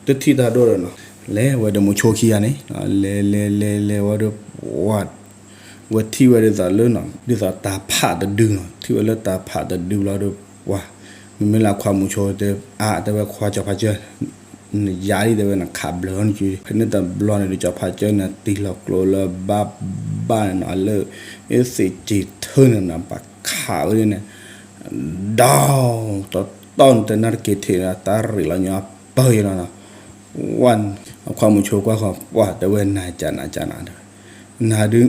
တထံၣ်တၢ်ဒိၣ်ဒီးနီၤ, လဲၤဝဲဒီးမိၤဆိခံဂၤန့ၣ်, လဲၤလဲၤလဲၤလဲၤဝဲဒီး ဝဲထံၣ်ဝဲဒ်သိးလၢနီၤ ဒ်သိးတၤဖးတဒုနီၤ ထံၣ်ဝဲလၢတၤဖးတဒုဘျီဒီး ပှၤ မ့မ့ၢ်လၢအခွါမိၤဆိတဲ အါ တဲဝဲခွါကၠီၤဖါကၢၢ် နယါဒ်တဲဝဲ နခးဘျၢနစု ဖဲန့ၣ်တဘျီန့ၣ်ဒီး ကၠီၤဖါကၢၢ်န့ၣ် တံၢ်လီၤကျိလၢဘၣ်ဘၣ်န့ၣ်နီၤ လၢ အ့ၣ်သ့းစ့ၤထၢၣ်န့ၣ်နီၤ ပှၤခးဝဲန့ၣ် ဒီ တီတီနတဲနၢ်တက့ၤထံး တၢ်ရ့းလီၤညီပၢၢ်ယဲလီၤနီၤ. ဝဲ အခွါမုၣ်ဆိကွၢ်ဃီ ပှၢ်တဲဝဲ နၤကနၤကနၤတဲဝဲ နၤဒုး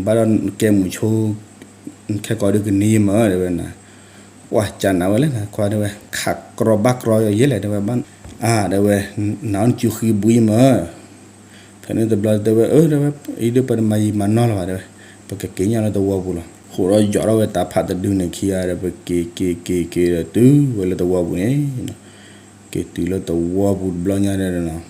ဘၣ်ဒီးကဲမုၣ်ဆိ ခဲကိာ်ဒုးကန့ၢ်ယမၢတဲဝဲနၤ ပှၢ်ကနၤဝဲလဲၣ်နၤ ခွါတဲဝဲ ခးကြီဘၣ်ကြီယဲလဲၣ်တဲဝဲ ဘၣ် အါတဲဝဲ နၤအီၣ်နစုဃံဘှံးယမၢ ဖဲန့ၣ်တဘျီတဲဝဲ အၢတဲဝဲ အံၤဒုးပတမၤယံာ်မၤနီၢ်လၢၤဘၣ်တဲဝဲ ပကက့ၤညၣ်လၢသဝီပူၤလီၤ. ဃိးဒီးယီၤထီၣ်ဝဲတၢ်ဖးတဒုန့ၣ်ခံဂၤဒီး ပက့ၤက့ၤက့ၤက့ၤဒီးတုၤဝဲလၢသဝီပူၤန့ၣ် က့ၤတုၤလၢသဝီပူၤတဘျီညါဒီးနီၤ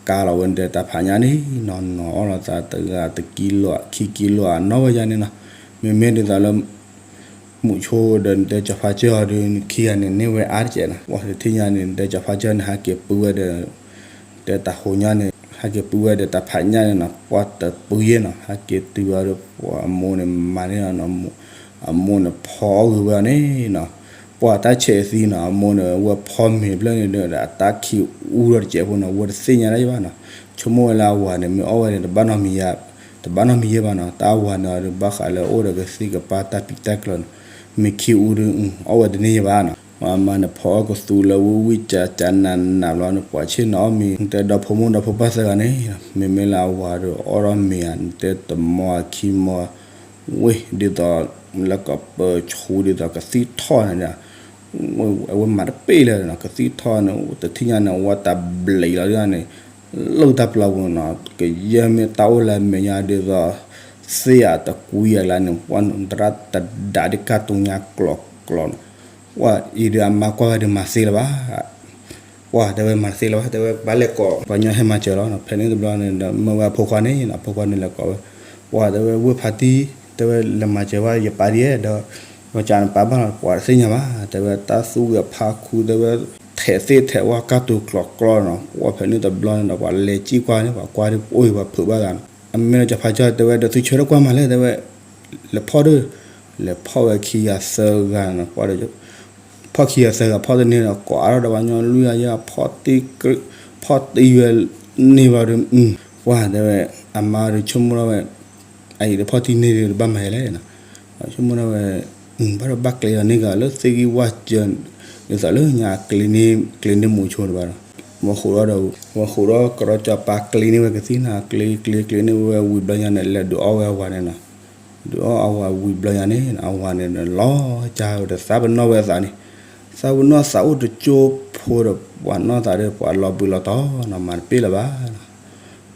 ကါလီၤဝဲန့ၣ်တဲတၢ်ဖးညၣ်န့ၣ်နီၤ နီၤအီၣ်လီၤသးတဂၤတကံလိာ်ခံကံလိာ်နီၢ်ဝဲယါန့ၣ်နီၤ. မ့မ့ၢ်ဒ်သိးလၢ မုၣ်ဆိဒီးနတဲကၠီၤဖါကၢၢ်အီၤဒီး ခံဂၤန့ၣ်န့ၢ်ဝဲအါတကဲးနီၤ. ပှၢ်တထံၣ်ညါန့ၣ် နတဲကၠီၤဖါကၢၢ်န့ၣ် ဟဲက့ၤပုၢ်ဝဲဒီး တဲတၢ်ဟိညါန့ၣ် ဟဲက့ၤပုၢ်ဝဲဒီးတၢ်ဖးညၣ်န့ၣ်နီၤ ပှၢ်တပုၢ်ယဲနီၤ ဟဲက့ၤတုၤအီၤဒီး ပှၢ်အမိၢ်န့ၣ်မၤန့ၢ်နီၤ အမိၢ်န့ၣ်ဖီအီၣ်ဂ့ၤဝဲအီၤန့ၣ်နီၤ ပှၢ်တၢ်ဆဲးသံနီၤ အမိၢ်န့ၣ် ဝဲဖီမ့ၤဖျၢၣ်န့ၣ်ဒီး အတၢ်ခံးအူဒီးတစဲးဖိနီၤ ဝဲတသ့ၣ်ညါတၢ်ယဘၣ်နီၤ ဆိကမိၣ်ဝဲလၢအဝၤန့ၣ် မ့ၢ်အီၣ်ဝဲန့ၣ် တဘၣ်နီတမံၤယဲ တဘၣ်နီတမံၤယဲဘၣ်နီၤ တၢ်အဝၤန့ၣ်ဒီး ဘၣ်ဃးလၢအိၣ်ဒီးကသံၣ်ကပၤတၢ်ပံးတၢ်ကျၢၤန့ၣ် မ့ၢ်ခံးအူဒီး အီၣ်ဝဲတန့ၢ်ယဲဘၣ်နီၤ အမါန့ၣ် ဖီအီၣ်ကသူလၢဝံဝံကကနးနးဘျီန့ၣ် ပှၤဆ့ၣ်နီၤအီၣ်မ့ၤ နတဲဒီဖိမိၢ်ဒီဖိပၢ်သၢဂၤန့ၣ် မ့မ့ၢ်လၢအဝၤဒီးအီၣ်ထီၣ်မ့ၤဧါ နတဲတမီခံမီ ဝ့ၢ်ဒ်သိး လၢကပၢၤဆူဒ်သိးကသံၣ်ထီၣ်န့ၣ်ဒီး အဝဲမၤတပ့ၢ်လၢၤနီၤ ကသံၣ်ထီၣ်န့ၣ် တထံၣ်ညါန့ၣ် အဝဲတၢ်ဘျံးလီၤဒ်န့ၣ် လၢတၢ်ပျီပူၤနီၤ ကယဲၢ်မ့ၢ်တၢ်အိၣ်လၢအမဲာ်ညါဒ်သိး သ့ၣ်အတကွံအကျါန့ၣ် ပှၢ်သရၣ်တဒးဒ်ကၢ်တူညါကျီးကျီးနီၤ ပှၢ်အံၤဒီးအမါကွၢ်ဝဲဒီးမၤသ့လၢၤဘၣ် ပှၢ်တဲဝဲမၤသ့လၢၤဘၣ် တဲဝဲဘၣ်လဲၤကိး ပှၤညီဟဲမၤစၢၤလီၤ ဖဲန့ၣ်တဘျီန့ၣ်ဒီး မၢဝဲအဖိခွါန့ၣ်နီၤ အဖိခွါန့ၣ်လဲၤကိးဝဲ ပှၢ်တဲဝဲ ဝ့ၢ်ဖါတံၢ် တဲဝဲလဲၤမၤစၢၤဝဲယပၢ်ဒ်ဒီး ပှၤကနပၢ်ဘၣ်လီၤ ပှၤတသ့ၣ်ညါဘၣ် တဲဝဲတၢ်သူဝံၤအဖါခူ တဲဝဲ ထဲးသ့ၣ်ထဲးဝါကၢ်တူၤကျီးကျီးနီၤ ပှၢ်ဖဲန့ၣ်တဘျီန့ၣ်ဒီး ပှၤလဲၤစံၣ်ကွၢ်န့ၣ် ပှၤကွၢ်ဒ်ပအိၣ်အံၤပှၤဖုးဘၣ်သးနီၤ အမ့ၢ်လၢကၠီၤဖါကၢၢ်တဲဝဲ ဒီးသုဆၢထၢၣ်ကွၢ်မးလဲၣ် တဲဝဲ လဲၤဖီၣ်ဒီး လဲၤဖီၣ်ဝဲခံဂၤသၢဂၤနီၤ ပှၢ်ဒီး ဖီၣ်ခံဂၤသၢဂၤဖီၣ်တန့ၢ်ဒီး ကိးအါထီၣ်ဒီးပှၤညီလွံၢ်ဂၤယဲၢ် ဖီၣ်တံၢ် ဖီၣ်တံၢ်ဝဲန့ၢ်ဘျီဒီး ပှၢ်တဲဝဲ အမါဒီးဆိကမိၣ်ထီၣ်ဝဲ အအံၤဒီးဖီၣ်တံၢ်န့ၢ်ဒီးတဘၣ်မၤယဲလဲၣ်နီၤ ဆိကမိၣ်ထီၣ်ဝဲ ဘၣ်ဒီးဘၣ်ကျဲဒီးန့ၢ်ဂၤလၢသ့ၣ်ဂံၢ်ဝၣ်စၢၤ ဒ်သိးလၢညါကျ့န့ၢ် ကျ့န့ၢ်မုၢ်ဆိတဘၣ်ဒီး ဝဲဃိးဒီးဒီး ဝဲဃိးဒီးကရီကၠီၤပၤကျ့န့ၢ်ဝဲကသံၣ်နီၤ ကျ့ကျ့ကျ့န့ၢ်ဝဲ ဝံၤဘျီညါန့ၣ် လဲၤဒုးအီၣ်ဝဲအဝၤန့ၣ်နီၤ ဒုးအီၣ်အဝၤဝံၤဘျီညါန့ၣ် အဝၤန့ၣ်ဒီးလီၤကၢ်ဝဲဒီးသးပနီၣ်ဝဲအသးန့ၣ် သးပနီၣ်သးအိၣ်တကၠိဖိဒီး ပှၤနီၢ်သးဒီး ပှၤလီၤဘှံးလီၤတီၤနီၤ မၤတပ့ၢ်လၢၤဘၣ်နီၤ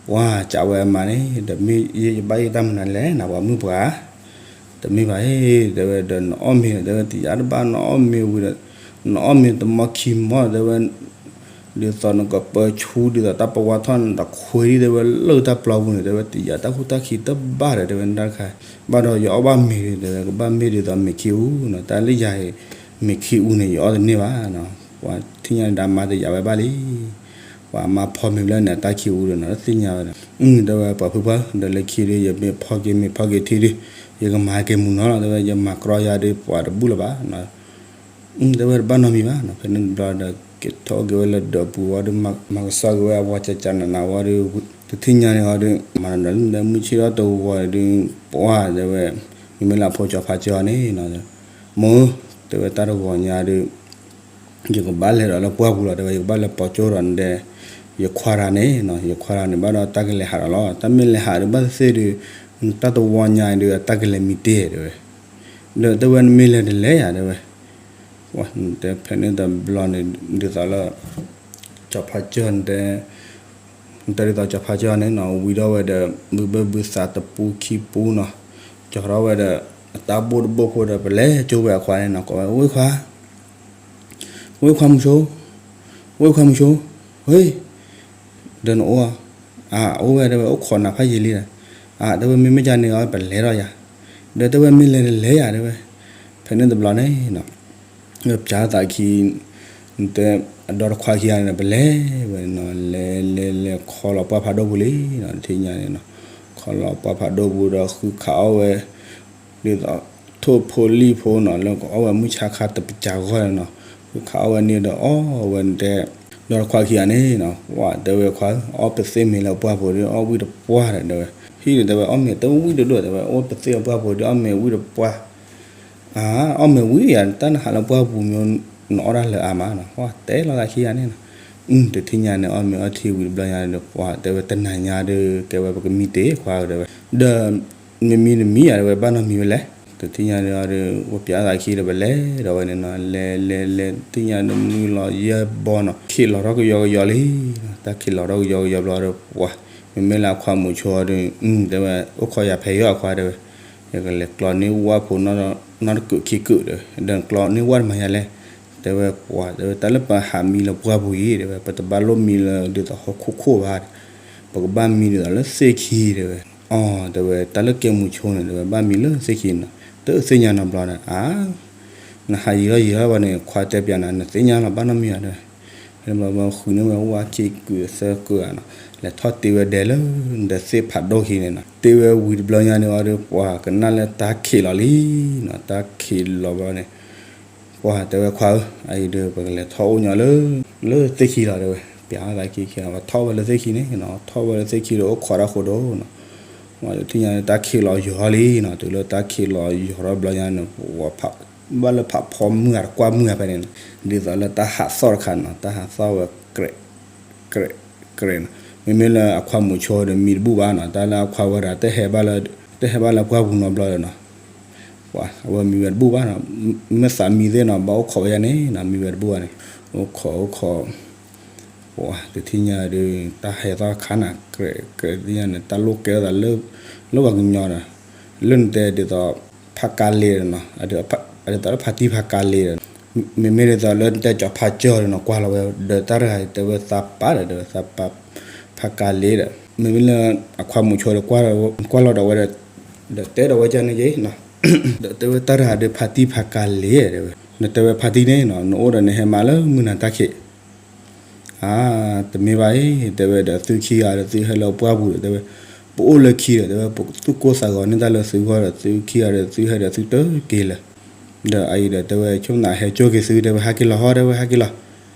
ပှၢ်ကးဝဲအမါန့ၣ် ဒီးမ့ၢ်ယဘၣ်ယတၢ်မနုၤလဲၣ်နီၤ ပှၤမုၣ်ပှၢ် တမ့ၢ်ဘၣ်အံၤ တဲဝဲဒီးနအီၣ်မ့ၤ တဲဝဲတယါတဘၣ် နအီၣ်မ့ၤဝံၤဒီး နအီၣ်မ့ၤတမီခံမီ တဲဝဲ ဒ်သိးနကပၢၤဆူဒ်သိးတၢ်ပဝါထီၣ်န့ၣ် တခွ့ဒံး တဲဝဲလၢတၢ်ပျီပူၤန့ၣ် တဲဝဲ တယါတၢ်ကူၣ်တၢ်ခံတဘၣ်ဒီး တဲဝဲတၢ်တခါ ဘၣ်ဒီးယအီၣ်ဘၣ်မ့ၤဒီး တဲဝဲ ကဘၣ်မ့ၢ်ဒ်သိးမ့ၤခံအူနီၤ တၢ်လၢယၤအံၤ မ့ၤခံအူန့ၣ် ယအီၣ်တန့ၢ်ဘၣ်နီၤ ပှၤထံၣ်ညါန့ၣ်ဒီးမါတယါဝဲဘၣ်လံ ပှၤမါဖီမ့ၤဘျဲၣ်န့ၣ် အတၢ်ခံအူဒီးနီၤ တသ့ၣ်ညါဝဲဒီး တဲဝဲပှၤဖုပှၢ် ဒီးလၢခံဒီး ယမ့ၢ်ဖီက့ၤမ့ၤဖီက့ၤထံဒီး ယကမၤက့ၤမုၢ်နီၤလီၤ တဲဝဲ ယမၤကြီယၤဒီးပှၤတဘူၣ်လၢၤဘၣ်နီၤ တဲဝဲတဘၣ်နီတမံၤဘၣ်နီၤ ဖဲန့ၣ်တဘျီဒီး က့ၤထီၣ်က့ၤဝဲလၢဒၢးပူၤဝံၤဒီး မၤကဆှီက့ၤဝဲအဝၤကကနနဝံၤဒီး တထံၣ်ညါန့ၣ်ဝံၤဒီး မၤဒီးလၢမုၢ်ဆ့ၣ်ထီၣ်တဝီၤဒီး ပှၢ်တဲဝဲ မ့မ့ၢ်လၢအဖိကၠီၤဖါကၢၢ်အီၤန့ၣ်နီၤ မိၢ် တဲဝဲတၢ်တဂီၤညါဒီး ယကဘၣ်လဲၤဒီးလၢပှၢ်ပူၤလီၤ တဲဝဲ ယကဘၣ်လဲၤပိာ်ကၠိဒီးနတဲ ယခွါတဂၤန့ၣ်နီၤ ယခွါတဂၤန့ၣ် ဘၣ်ဒီးတၢ်ကလဲၤဟးဒီးလီၤ တၢ်မ့ၢ်လဲၤဟးဒီးဘၣ်သ့ၣ်သ့ၣ်ဒီး တၢ်တဝီညါအံၤဒီး အတၢ်ကလဲၤမံတ့ၢ်တဲဝဲ ဒီးတဲဝဲနမ့ၢ်လဲၤတလဲၤယၤတဲဝဲ တဲဖဲန့ၣ်တဘျီန့ၣ် ဒ်သိးလၢ ကၠီၤဖါကၢၢ်တဲ နတဲဒ်သိးကၠီၤဖါကၢၢ်န့ၣ်နီၤ ဝံၤဒီးဝဲဒီး ဘုဘၢဘုသးတပူခံပူနီၤ ကၠီၤထီၣ်ဝဲဒီး အတၢ်ဘိၣ်တဘိၣ်ဖိဒီး ပလဲၤကၠိဝဲအခွါန့ၣ်နီၤ ကိးဝဲ ဝ့ၢ်ခွါ ဝ့ၢ်ခွါမုဆိ ဝ့ၢ်ခွါမုဆိ ဝ့ၢ် ဒီးနအိၣ်ဧါ အအိၣ်ဝဲတဲဝဲ အိၣ်ခိးနၤဖးယံာ်လံဒီး အတဲဝဲမ့မ့ၢ်ကန့ၣ်အီၤ ပလဲၤဒီးယၤ ဒီးတဲဝဲမ့ၢ်လဲၤတလဲၤယၤတဲဝဲ ဖဲန့ၣ်တဘျီန့ၣ်နီၤ ပစးသးခံ နတဲ အဒီတခွါခံဂၤန့ၣ် ပလဲၤဝဲနီၤ လဲၤလဲၤလဲၤခီလီၤပှၢ်ဖးဒိၣ်ပူၤလံနီၤ တထံၣ်ညါန့ၣ်နီၤ ခီလီၤပှၢ်ဖးဒိၣ်ပူၤဒီးဃုခးအီၣ်ဝဲ ဒ်သိး ထိၣ်ဖိလံၣ်ဖိနီၤ လၢကအီၣ်ဝဲမုၢ်ဆါခါတပစၢ်ဂီၢ်န့ၣ်နီၤ ဃုခးအီၣ်ဝဲန့ၣ်ဒီးအီၣ်ဝဲနတဲ ဒီးခွါခံဂၤန့ၣ်နီၤ, ပှၤတဲဝဲခွါဧၢ, အီၣ်ပသ့ၣ်မ့ၤလၢပှၢ်ပူၤဒီး အီၣ်ဝံၣ်တပှၢ်ဒီး တဲဝဲ, ဟံၣ်န့ၣ်တဲဝဲ အီၣ်မ့ၤတဝံၣ်တဒိၣ် တဲဝဲ, အီၣ်ပသ့ၣ်အပှၢ်ပူၤဒီး အီၣ်မ့ၤဝံၣ်တပှၢ်, အါ, အီၣ်မ့ၤဝံၣ်ယၤ တၢ်နဟးလၢပှၢ်ပူၤမ့ၢ် နအီၣ်တၢ်လၢအါမးနီၤ, ပှၤတဲလီၤသးခံဂၤန့ၣ်နီၤ, တထံၣ်ညါန့ၣ် အီၣ်မ့ၤအီထံဝံၤတဘျီညါဒီး ပှၤတဲဝဲတနၤညါဒီး ကဲဝဲပကမံတ့ၢ်ခွါဧၢ တဲဝဲ, ဒီး မ့မံတမံယၤ တဲဝဲ ဘၣ်နီတမံၤဝဲလဲၣ်, တထံၣ်ညါဒီး ပပျးသးခံဒီး ပလဲၤဒီးဝဲန့ၣ်နီၤ, လဲၤလဲၤလဲၤ တထံၣ်ညါဒီး မုၢ်လီၤယဲၢ်ဘီနီၤ, ခ့ၣ်လီၤထီၣ်ကယီကယီလံ, တၢ်ခ့ၣ်လီၤထီၣ်ကယီကယီဘျီဒီး ပှၤ မ့မ့ၢ်လၢအခွါမုာ်ဆိဒီး တဲဝဲ အိၣ်ခိးယၤဖဲယီၤအခွါ တဲဝဲ, ယကလဲၤကျီန့ၢ်ဝၣ်ဖိ နီတကုာ်ခံကုာ်ဒီး ဒီးကျီန့ၢ်ဝၣ်တမၤယၤလဲၣ်, တဲဝဲ ပှၤ တဲဝဲ တၢ်လၢပဟးမံလၢပှၢ်ပူၤအံၤ တဲဝဲ ပတဘၣ်လိၣ်မံလၢဒ်သိးဟီၣ်ခိၣ်ခိၣ်ဘၣ်, ပကဘၣ်မံဒ်သိးလၢသ့ၣ်ခံ တဲဝဲ, အီ တဲဝဲ တၢ်လၢကဲမုာ်ဆိန့ၣ် တဲဝဲ ဘၣ်မံလၢသ့ၣ်ခံနီၤ, တသ့ၣ်ညါနီတဘျီဒီး အါ နဟးယံာ်ထီၣ်ယံာ်ထီၣ်ဘၣ်န့ၣ် ခွါတဲပျးနၤ နသ့ၣ်ညါလီၤ ဘၣ်နီတမံၤဧါ တဲဝဲ, ဘျီဘျီဃုန့ၢ်ဝဲဝၣ်ခံကုာ်သၢကုာ်ဧါနီၤ, လဲၤထီၣ်တ့ဝဲဒဲလၢ ဒီးသ့ၣ်ဖးဒိၣ်ခံန့ၣ်နီၤ, တ့ဝဲဝံၤတဘျီညါန့ၣ်ဝံၤဒီး ပှၤကနၣ်လၢတၢ်ခ့ၣ်လီၤလံနီၤ, တၢ်ခ့ၣ်လီၤဘျီန့ၣ် ပှၤတဲဝဲခွါဧၢ, အအံၤဒီး ပကလဲၤထီၣ်အိၣ်ညီလၢ လၢသ့ၣ်ခံလီၤ တဲဝဲ, ပျးသးခံခံ ပထီၣ်ဝဲလၢသ့ၣ်ခံန့ၣ်နီၤ, ထီၣ်ဝဲလၢသ့ၣ်ခံဒီး အိၣ်ခိးတၢ်ဃိဒီးနီၤ, ပှၤတထံၣ်ညါန့ၣ် တၢ်ခ့ၣ်လီၤယီၤလံနီၤ, တုၤလၢတၢ်ခ့ၣ်လီၤယီၤထီၣ်ဘျီညါန့ၣ် ပှၤ ဘၣ်လၢဖးဖီမုၢ်ဂၤတကွၢ်မုၢ်ဂၤဖဲန့ၣ်နီၤ, ဒ်သိးလၢတၢ်ဟးသီၣ်တခါနီၤ, တၢ်ဟးသီၣ်ဝဲ ကြဲး ကြဲး ကြဲးနီၤ, မ့မ့ၢ်လၢအခွါမုာ်ဆိဒီး မံတဘူၣ်ဘၣ်နီၤ, တၢ်လၢအခွါဝဲဒၣ် တဟဲဘၣ်လၢပှၢ်ပူၤနီတဘျီဒီးနီၤ, ပှၤ အဝဲမံဝဲတဘူၣ်ဘၣ်နီၤ, မ့ၢ်သးမံသ့ၣ်နီၤ ဘၣ်အိၣ်ခိးဝဲယၤန့ၣ်နီၤ, မံဝဲတဘူၣ်ဘၣ်န့ၣ်, အိၣ်ခိး အိၣ်ခိး ပှၤတထံၣ်ညါဒီး တၢ်ဟဲသီၣ်တခါနီၤ, ကြဲး ကြဲး တထံၣ်ညါန့ၣ် တၢ်လိၣ်ကဲထီၣ်သးလၢ လၢပှၤကညီဒီး လၢနတဲဒ်သိး ဖးကၤလ့ၤဒီးနီၤ, ဒ်သိးလၢဖါတံၢ်ဖးကၤလ့ၤဒီး မ့မ့ၢ်ဒ်သိးလၢနတဲကၠီၤဖးကၠီဒီးနီၤ ကွၢ်လီၤဝဲ ဒီးတၢ်တဂၤတဲဝဲသးပာ်ဒီး တဲဝဲသးပာ် ဖးကၤလ့ၤဒီး မ့မ့ၢ်လၢအခွါမုာ်ဆိဒီး ကွၢ်လီၤဒီးဝဲဒီး ဒီးတဲဒီးဝဲဒ်န့ၣ်က့ၤနီၤ, ဒီးတဲဝဲတၢ်တဂၤဒီး ဖါတံၢ်ဖးကၤလ့ၤ တဲဝဲ, နတဲဝဲဖါတံၢ်န့ၣ်နီၤ နအိၣ်ဒီးနဟဲမၤလၢမုၢ်နၤတၢ်ခံး အါ တမ့ၢ်ဘၣ်အံၤ တဲဝဲဒီး သုခံဂၤဒီး သုဟဲလၢပှၢ်ပူၤဒီး တဲဝဲ ပအိၣ်လၢခံဒီး တဲဝဲ ပသူၣ်ကိၢ်သးဂီၤန့ၢ်တၢ်လၢသုဂီၢ်ဒီး သုခံဂၤဒီး သုဟဲဒီးသုတက့ၤလၢၤ, ဒီးအအံၤဒီး တဲဝဲ ဆိကမိၣ်ဟဲကၠိက့ၤသု တဲဝဲ ဟဲက့ၤလီၤဟီ တဲဝဲ ဟဲက့ၤလီၤ,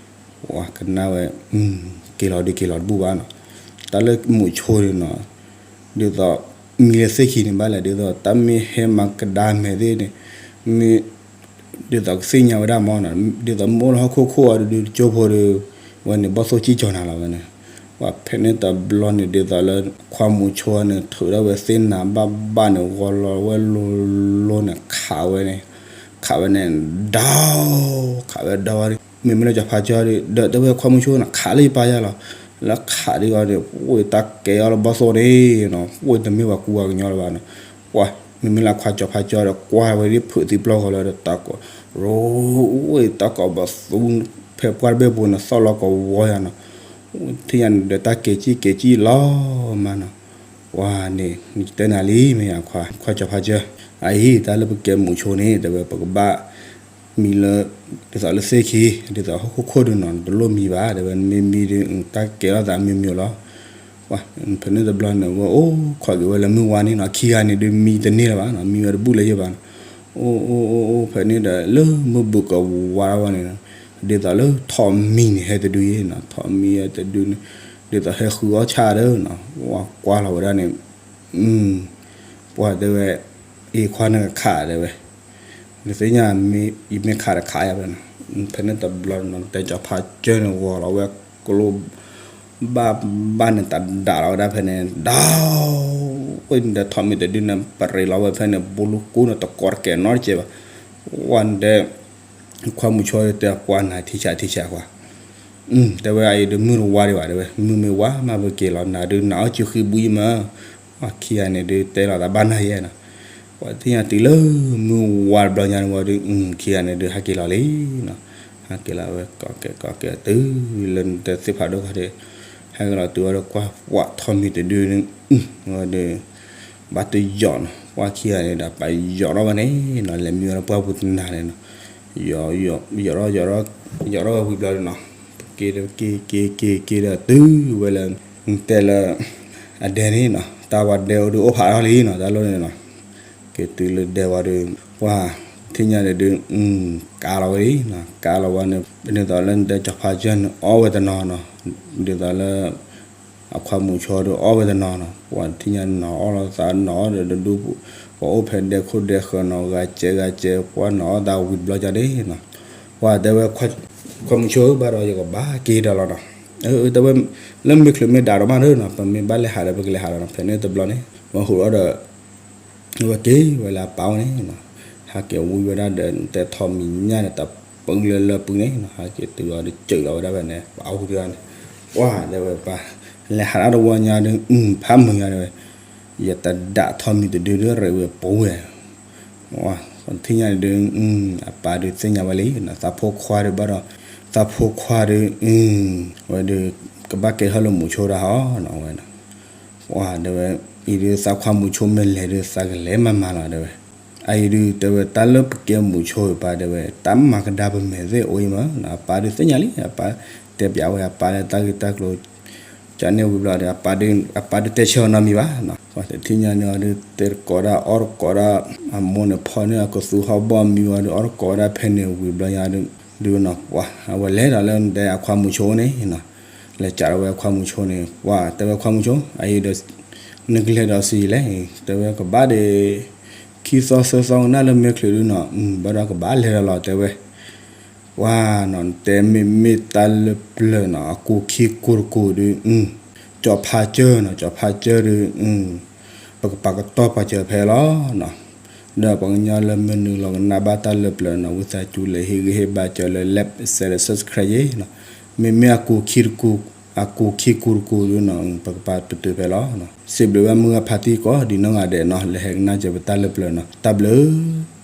ပှၤကနၣ်ဝဲ က့ၤလီၤဒီးက့ၤလီၤတဘူၣ်ဘၣ်နီၤ, တၢ်လၢမုာ်ဆိန့ၣ်နီၤ ဒ်သိး မံလၢသ့ၣ်ခံန့ၣ်ဘၣ်လဲၣ် ဒ်သိး တၢ်မ့ၢ်ဟဲမၤကဒါမဲာ်သ့ၣ်န့ၣ် မ့ၢ် ဒ်သိးကသ့ၣ်ညါဝဲဒၣ်မးနီၤ ဒ်သိးမ့ၢ်အိၣ်လၢဟီၣ်ခိၣ်ခိၣ်အီၤဒုး ကၠိဖိဒီး ဝဲန့ၣ် ဘီၣ်သိၣ်ကံၢ်ကၠီၤနၤလီၤဝဲန့ၣ်, ပှၤဖဲန့ၣ်တဘျီန့ၣ် ဒ်သိးလၢ ခွါမုာ်ဆိန့ၣ် ထုးထီၣ်ဝဲသ့ၣ်နၤဘၣ်ဘၣ်န့ၣ် ဂီၤလီၤဝဲလိၤလိၤန့ၣ် ခးဝဲန့ၣ် ခးဝဲန့ၣ် ဒီး ခးဝဲဒီးဝဲ မ့မ့ၢ်လၢကၠီၤဖးကၠီဒီး ဒီးတဲဝဲခွါမုာ်ဆိန့ၣ် ခးလၢယပၢ်ယၢ်လီၤ, လၢခးဒ်အီၤန့ၣ် အိၣ်တၢ်ကဲအီၤလၢဘီၣ်သိၣ်န့ၣ်နီၤ အိၣ်တမ့ၢ်ပှၤကူပှၤကညီလၢၤဘၣ်နီၤ, ပှၤ မ့မ့ၢ်လၢခွါကၠီၤဖးကၠီဒီး ကွၢ်ဝဲဒ်ဖုးသံပျီၢ်ဃီလၢဒီး တၢ်ကိး ရိ အိၣ်တၢ်ကိးဘီၣ်သူ ဖဲပှၢ်တဘ့ၣ်ပူၤန့ၣ် သီၣ်လီၤကိးဝီယၤနီၤ, ထံၣ်ညါန့ၣ်ဒီး တၢ်ကဲၤကံၣ်ကဲၤကံၣ်လီၤမးနီၤ, ပှၤန့ၣ် နတဲနၤလံ မ့ၢ်ယၤခွါ ခွါကၠီၤဖးကၠီ အအံၤ တၢ်လၢပကဲမုာ်ဆိန့ၣ် တဲဝဲ ပကဘၣ် မံလၢ ဒ်သိးလၢသ့ၣ်ခံ ဒ်သိးဟီၣ်ခိၣ်ခိၣ်ဒုးနီၤ နတလိၣ်မံဘၣ် တဲဝဲ နမ့ၢ်မံဒီး တၢ်ကဲထီၣ်သးမံမံလီၤ, ပှၤ ဖဲန့ၣ်တဘျီန့ၣ် ဝဲအိၣ်ခိးက့ၤဝဲလၢမုၢ်ဝါန့ၣ်နီၤ ခံဂၤန့ၣ်ဒုးမံတန့ၢ်လၢၤဘၣ်နီၤ မံဝဲတဘူၣ်လၢၤဘၣ်နီၤ, အိၣ်အိၣ်အိၣ်အိၣ် ဖဲန့ၣ်ဒီး လၢမုၢ်ဘုးကဝါထီၣ်ဝဲန့ၣ် ဒ်သိးလၢထိးမံန့ၣ် ဟဲတဒုယဲနီၤ ထိးမံဟဲတဒုန့ၣ် ဒ်သိးဟဲဃုအီၣ်ဆၣ်ဒီးနီၤ ဝဲကွၢ်လီၤဝဲဒၣ်န့ၣ် ပှၤတဲဝဲ အံၤခွါနကခး တဲဝဲ, နသ့ၣ်ညါ ယမ့ၢ်ခးတခးယၤဖဲန့ၣ်, ဖဲန့ၣ်တဘျီနီၤ တဲကၠီၤဖးကၠီန့ၣ် ဂီၤလီၤဝဲကျိ ဘၣ်ဘၣ်န့ၣ် တဒးလီၤဝဲဒၣ်ဖဲန့ၣ် ဒီး ဝဲဒီးထိးမံတဒုန့ၣ် ပရ့းလီၤဝဲဖဲန့ၣ် ဘိလူကူန့ၣ် တကိးတကဲးနီတကဲးဘၣ်, ဝဲဒီး ခွါမုၣ်ဆိတဲပှၤနၤထံဆးထံဆးကွၢ် တဲဝဲအံၤဒီးမုၢ်တဝါဒံးဘၣ် တဲဝဲ မုၢ်မ့ၢ်ဝါမးပက့ၤလီၤ နၤဒုးနၤအီၣ်စုဃံဘှံးမး, ပှၤခံဂၤန့ၣ်ဒုးတဲလီၤသးဘၣ်နၤယဲနီၤ, ပှၤသ့ၣ်ညါတုၤလၢမုၢ်ဝါတဘျီညါန့ၣ်ဝံၤဒီး ခံဂၤန့ၣ်ဒုးဟဲက့ၤလီၤလံနီၤ, ဟဲက့ၤလီၤဝဲကိးကဲကိးကဲတုၤ လၢနတဲသ့ၣ်ဖးဒိၣ်ခီဒီး ဟဲက့ၤလီၤတုၤဝဲဒီးကွၢ်ပှၤထိးမံတဒုန့ၣ် ဝဲဒီး ဘၣ်တယီၤနီၤ ပှၤခံဂၤန့ၣ်ဒီးပယီၤထီၣ်ဝဲန့ၣ်နီၤ လဲၤမံဝဲလၢပှၢ်ပူၤတနၤန့ၣ်နီၤ, ယီၤ ယီၤထီၣ် ယီၤထီၣ်ဝဲဝံၤဘျီန့ၣ်နီၤ, က့ၤဒီးက့ၤက့ၤက့ၤက့ၤဒီးတုၤဝဲလၢ တဲလၢ အဒဲန့ၣ်နီၤ တၢ်ဝဲဒဲအိၣ်ဒုးအိၣ်ဖးထီၣ်လံနီၤ တၢ်လီၢ်န့ၣ်နီၤ, က့ၤတုၤလၢဒဲဝဲဒီး ပှၤ ထံၣ်ညါန့ၣ်ဒုး ကးလီၤဝဲလံနီၤ, ကးလီၤဝဲန့ၣ် ဒ်သိးလၢနတဲကၠီၤဖါကၢၢ်န့ၣ်အီၣ်ဝဲတနီၤနီၤ, ဒ်သိးလၢ အခွါမုၣ်ဆိဒုးအီၣ်ဝဲတနီၤနီၤ, ပှၤထံၣ်ညါနီၤအီၣ်လီၤသးနီၤအီၣ်ဒီးဒူၣ်, ပှၤအိၣ်ဖဲဒဲခိၣ်ဒဲဃၢၤနီၤ ဂၤစဲးဂၤစဲး ပှၤနီၤအီၣ်သးဝံၤတဘျီကဒီးနီၤ, ပှၤတဲဝဲ ခွါမုၣ်ဆိဧၢ ဘၣ်ဒီးယကဘၣ်က့ၤဒီးလီၤနီၤ, တဲဝဲ လၢမ့ၢ်ချုးမ့ၢ်ဒၣ်ဒီးမးဒီးနီၤ ပမ့ၢ်ဘၣ်လဲၤဟးဒီးပကလဲၤဟးဒီးနီၤ ဖဲန့ၣ်တဘျီန့ၣ် ပဟူးဒီး အဝဲက့ၤဝဲလၢအပၢ်အိၣ်န့ၣ်နီၤ, ဟဲက့ၤဝံဝဲဒၣ်ဒီး တဲထီၣ်မံၤညၣ်ဒီးတၢ်ပူၤလၢလၢပူၤန့ၣ်နီၤ ဟဲက့ၤတုၤအီၤဒီး စၢးလီၤဝဲဒၣ်ဖဲန့ၣ် ပအူဒၣ်န့ၣ်, ပှၤတဲဝဲပၢ် လဲၤဟးဒၣ်တဝီညါဒီး ဖးမုာ်ညါတဲဝဲ, ယတဒၣ်ထီၣ်မံၤတဒုဒုးရ့ဝဲပဝဲ ထံၣ်ညါန့ၣ်ဒုး အပၢ်ဒုးသ့ၣ်ညါဝဲလံနီၤ, သးဖိခွါဒုးဘၣ်ဒီး သးဖိခွါဒုး ဝဲဒုး ကဘၣ်ကဲထီၣ်လၢမုၣ်ဆိတၢ်ဟီနီၤဝဲ, ပှၤတဲဝဲ အံၤဒုးသးခွါမုၣ်ဆိမ့ၢ်လဲၤဒုး သးကလဲၤမၤမၤလီၤတဲဝဲ, အအံၤဒုးတဲဝဲ တၢ်လၢပကဲမုၣ်ဆိပၢ်တဲဝဲ တၢ်မၤကဒါပမဲာ်သ့ၣ်အိၣ်အံၤမး, အပၢ်ဒုးသ့ၣ်ညါလံ, အပၢ်တဲပျးဝဲအပၢ်လၢတၢ်ဂ့ၢ်တၢ်ကျိၤ ကန့ၣ်ဝံၤဘျီဒီး အပၢ်ဒုး အပၢ်ဒုးတဲဆၢအီၤနီတမံၤဘၣ်နီၤ, ပှၤတထံၣ်ညါန့ၣ်အီၤဒုး တဲတကိးဒၣ်အီၣ်တကိးဒၣ် အမိၢ်န့ၣ်ဖီန့ၢ်အကသူဟီၣ်ဘီၣ်မံဝံၤဒီး အီၣ်တကိးဒၣ်ဖဲန့ၣ်ဝံၤဘျီညါဒုး ဒုးနီၤ ပှၤ အဝဲလဲၤဒီးလၢတဲအခွါမုၣ်ဆိန့ၣ်နီၤ, လဲၤကးဒီးဝဲအခွါမုၣ်ဆိန့ၣ် ပှၤတဲဝဲခွါမုၣ်ဆိ အအံၤဒီး နကလဲၤဒီးဆံးလဲၣ် တဲဝဲကဘၣ်ဒီး ခံသီသၢသီကနၣ်လၢမ့ၢ်ချုးဒုးနီၤ ဘၣ်ဒီးကဘၣ်လဲၤဒီးလီၤတဲဝဲ ပှၤနီၤ တဲမ့မ့ၢ်တၢ်လၢပျၢၤနီၤ အကူခံကူတကူဒုး ကၠီၤဖါကၢၢ်နီၤ ကၠီၤဖါကၢၢ်ဒုး ပကပာ်ကတီၢ်ပာ်စၢၤဖဲလီၤနီၤ, ဒီးပှၤကညီလၢမ့ၢ်နုာ်လီၤကနၣ်ဘၣ်တၢ်လၢပျၢၤနီၤ ဝံသးစူၤလဲၤဟ့ၣ်ဂံၢ်ဟ့ၣ်ဘါစၢၤလၢ like share subscribe ယ့ၤနီၤ, မ့မ့ၢ်အကူခံတကူ အကူခံကူတကူဒုးနီၤ ပကပာ်ပတုာ်ဖဲလီၤ, စံးဘျုးဝဲမုၢ်ဂၤဖါတံၢ်ကိးဒံးနီၢ်ဂၤဒဲးနီၤ လဲၤဟဲကနၣ်စၢၤပတၢ်လၢပျၢၤနီၤ တၢ်ဘျုး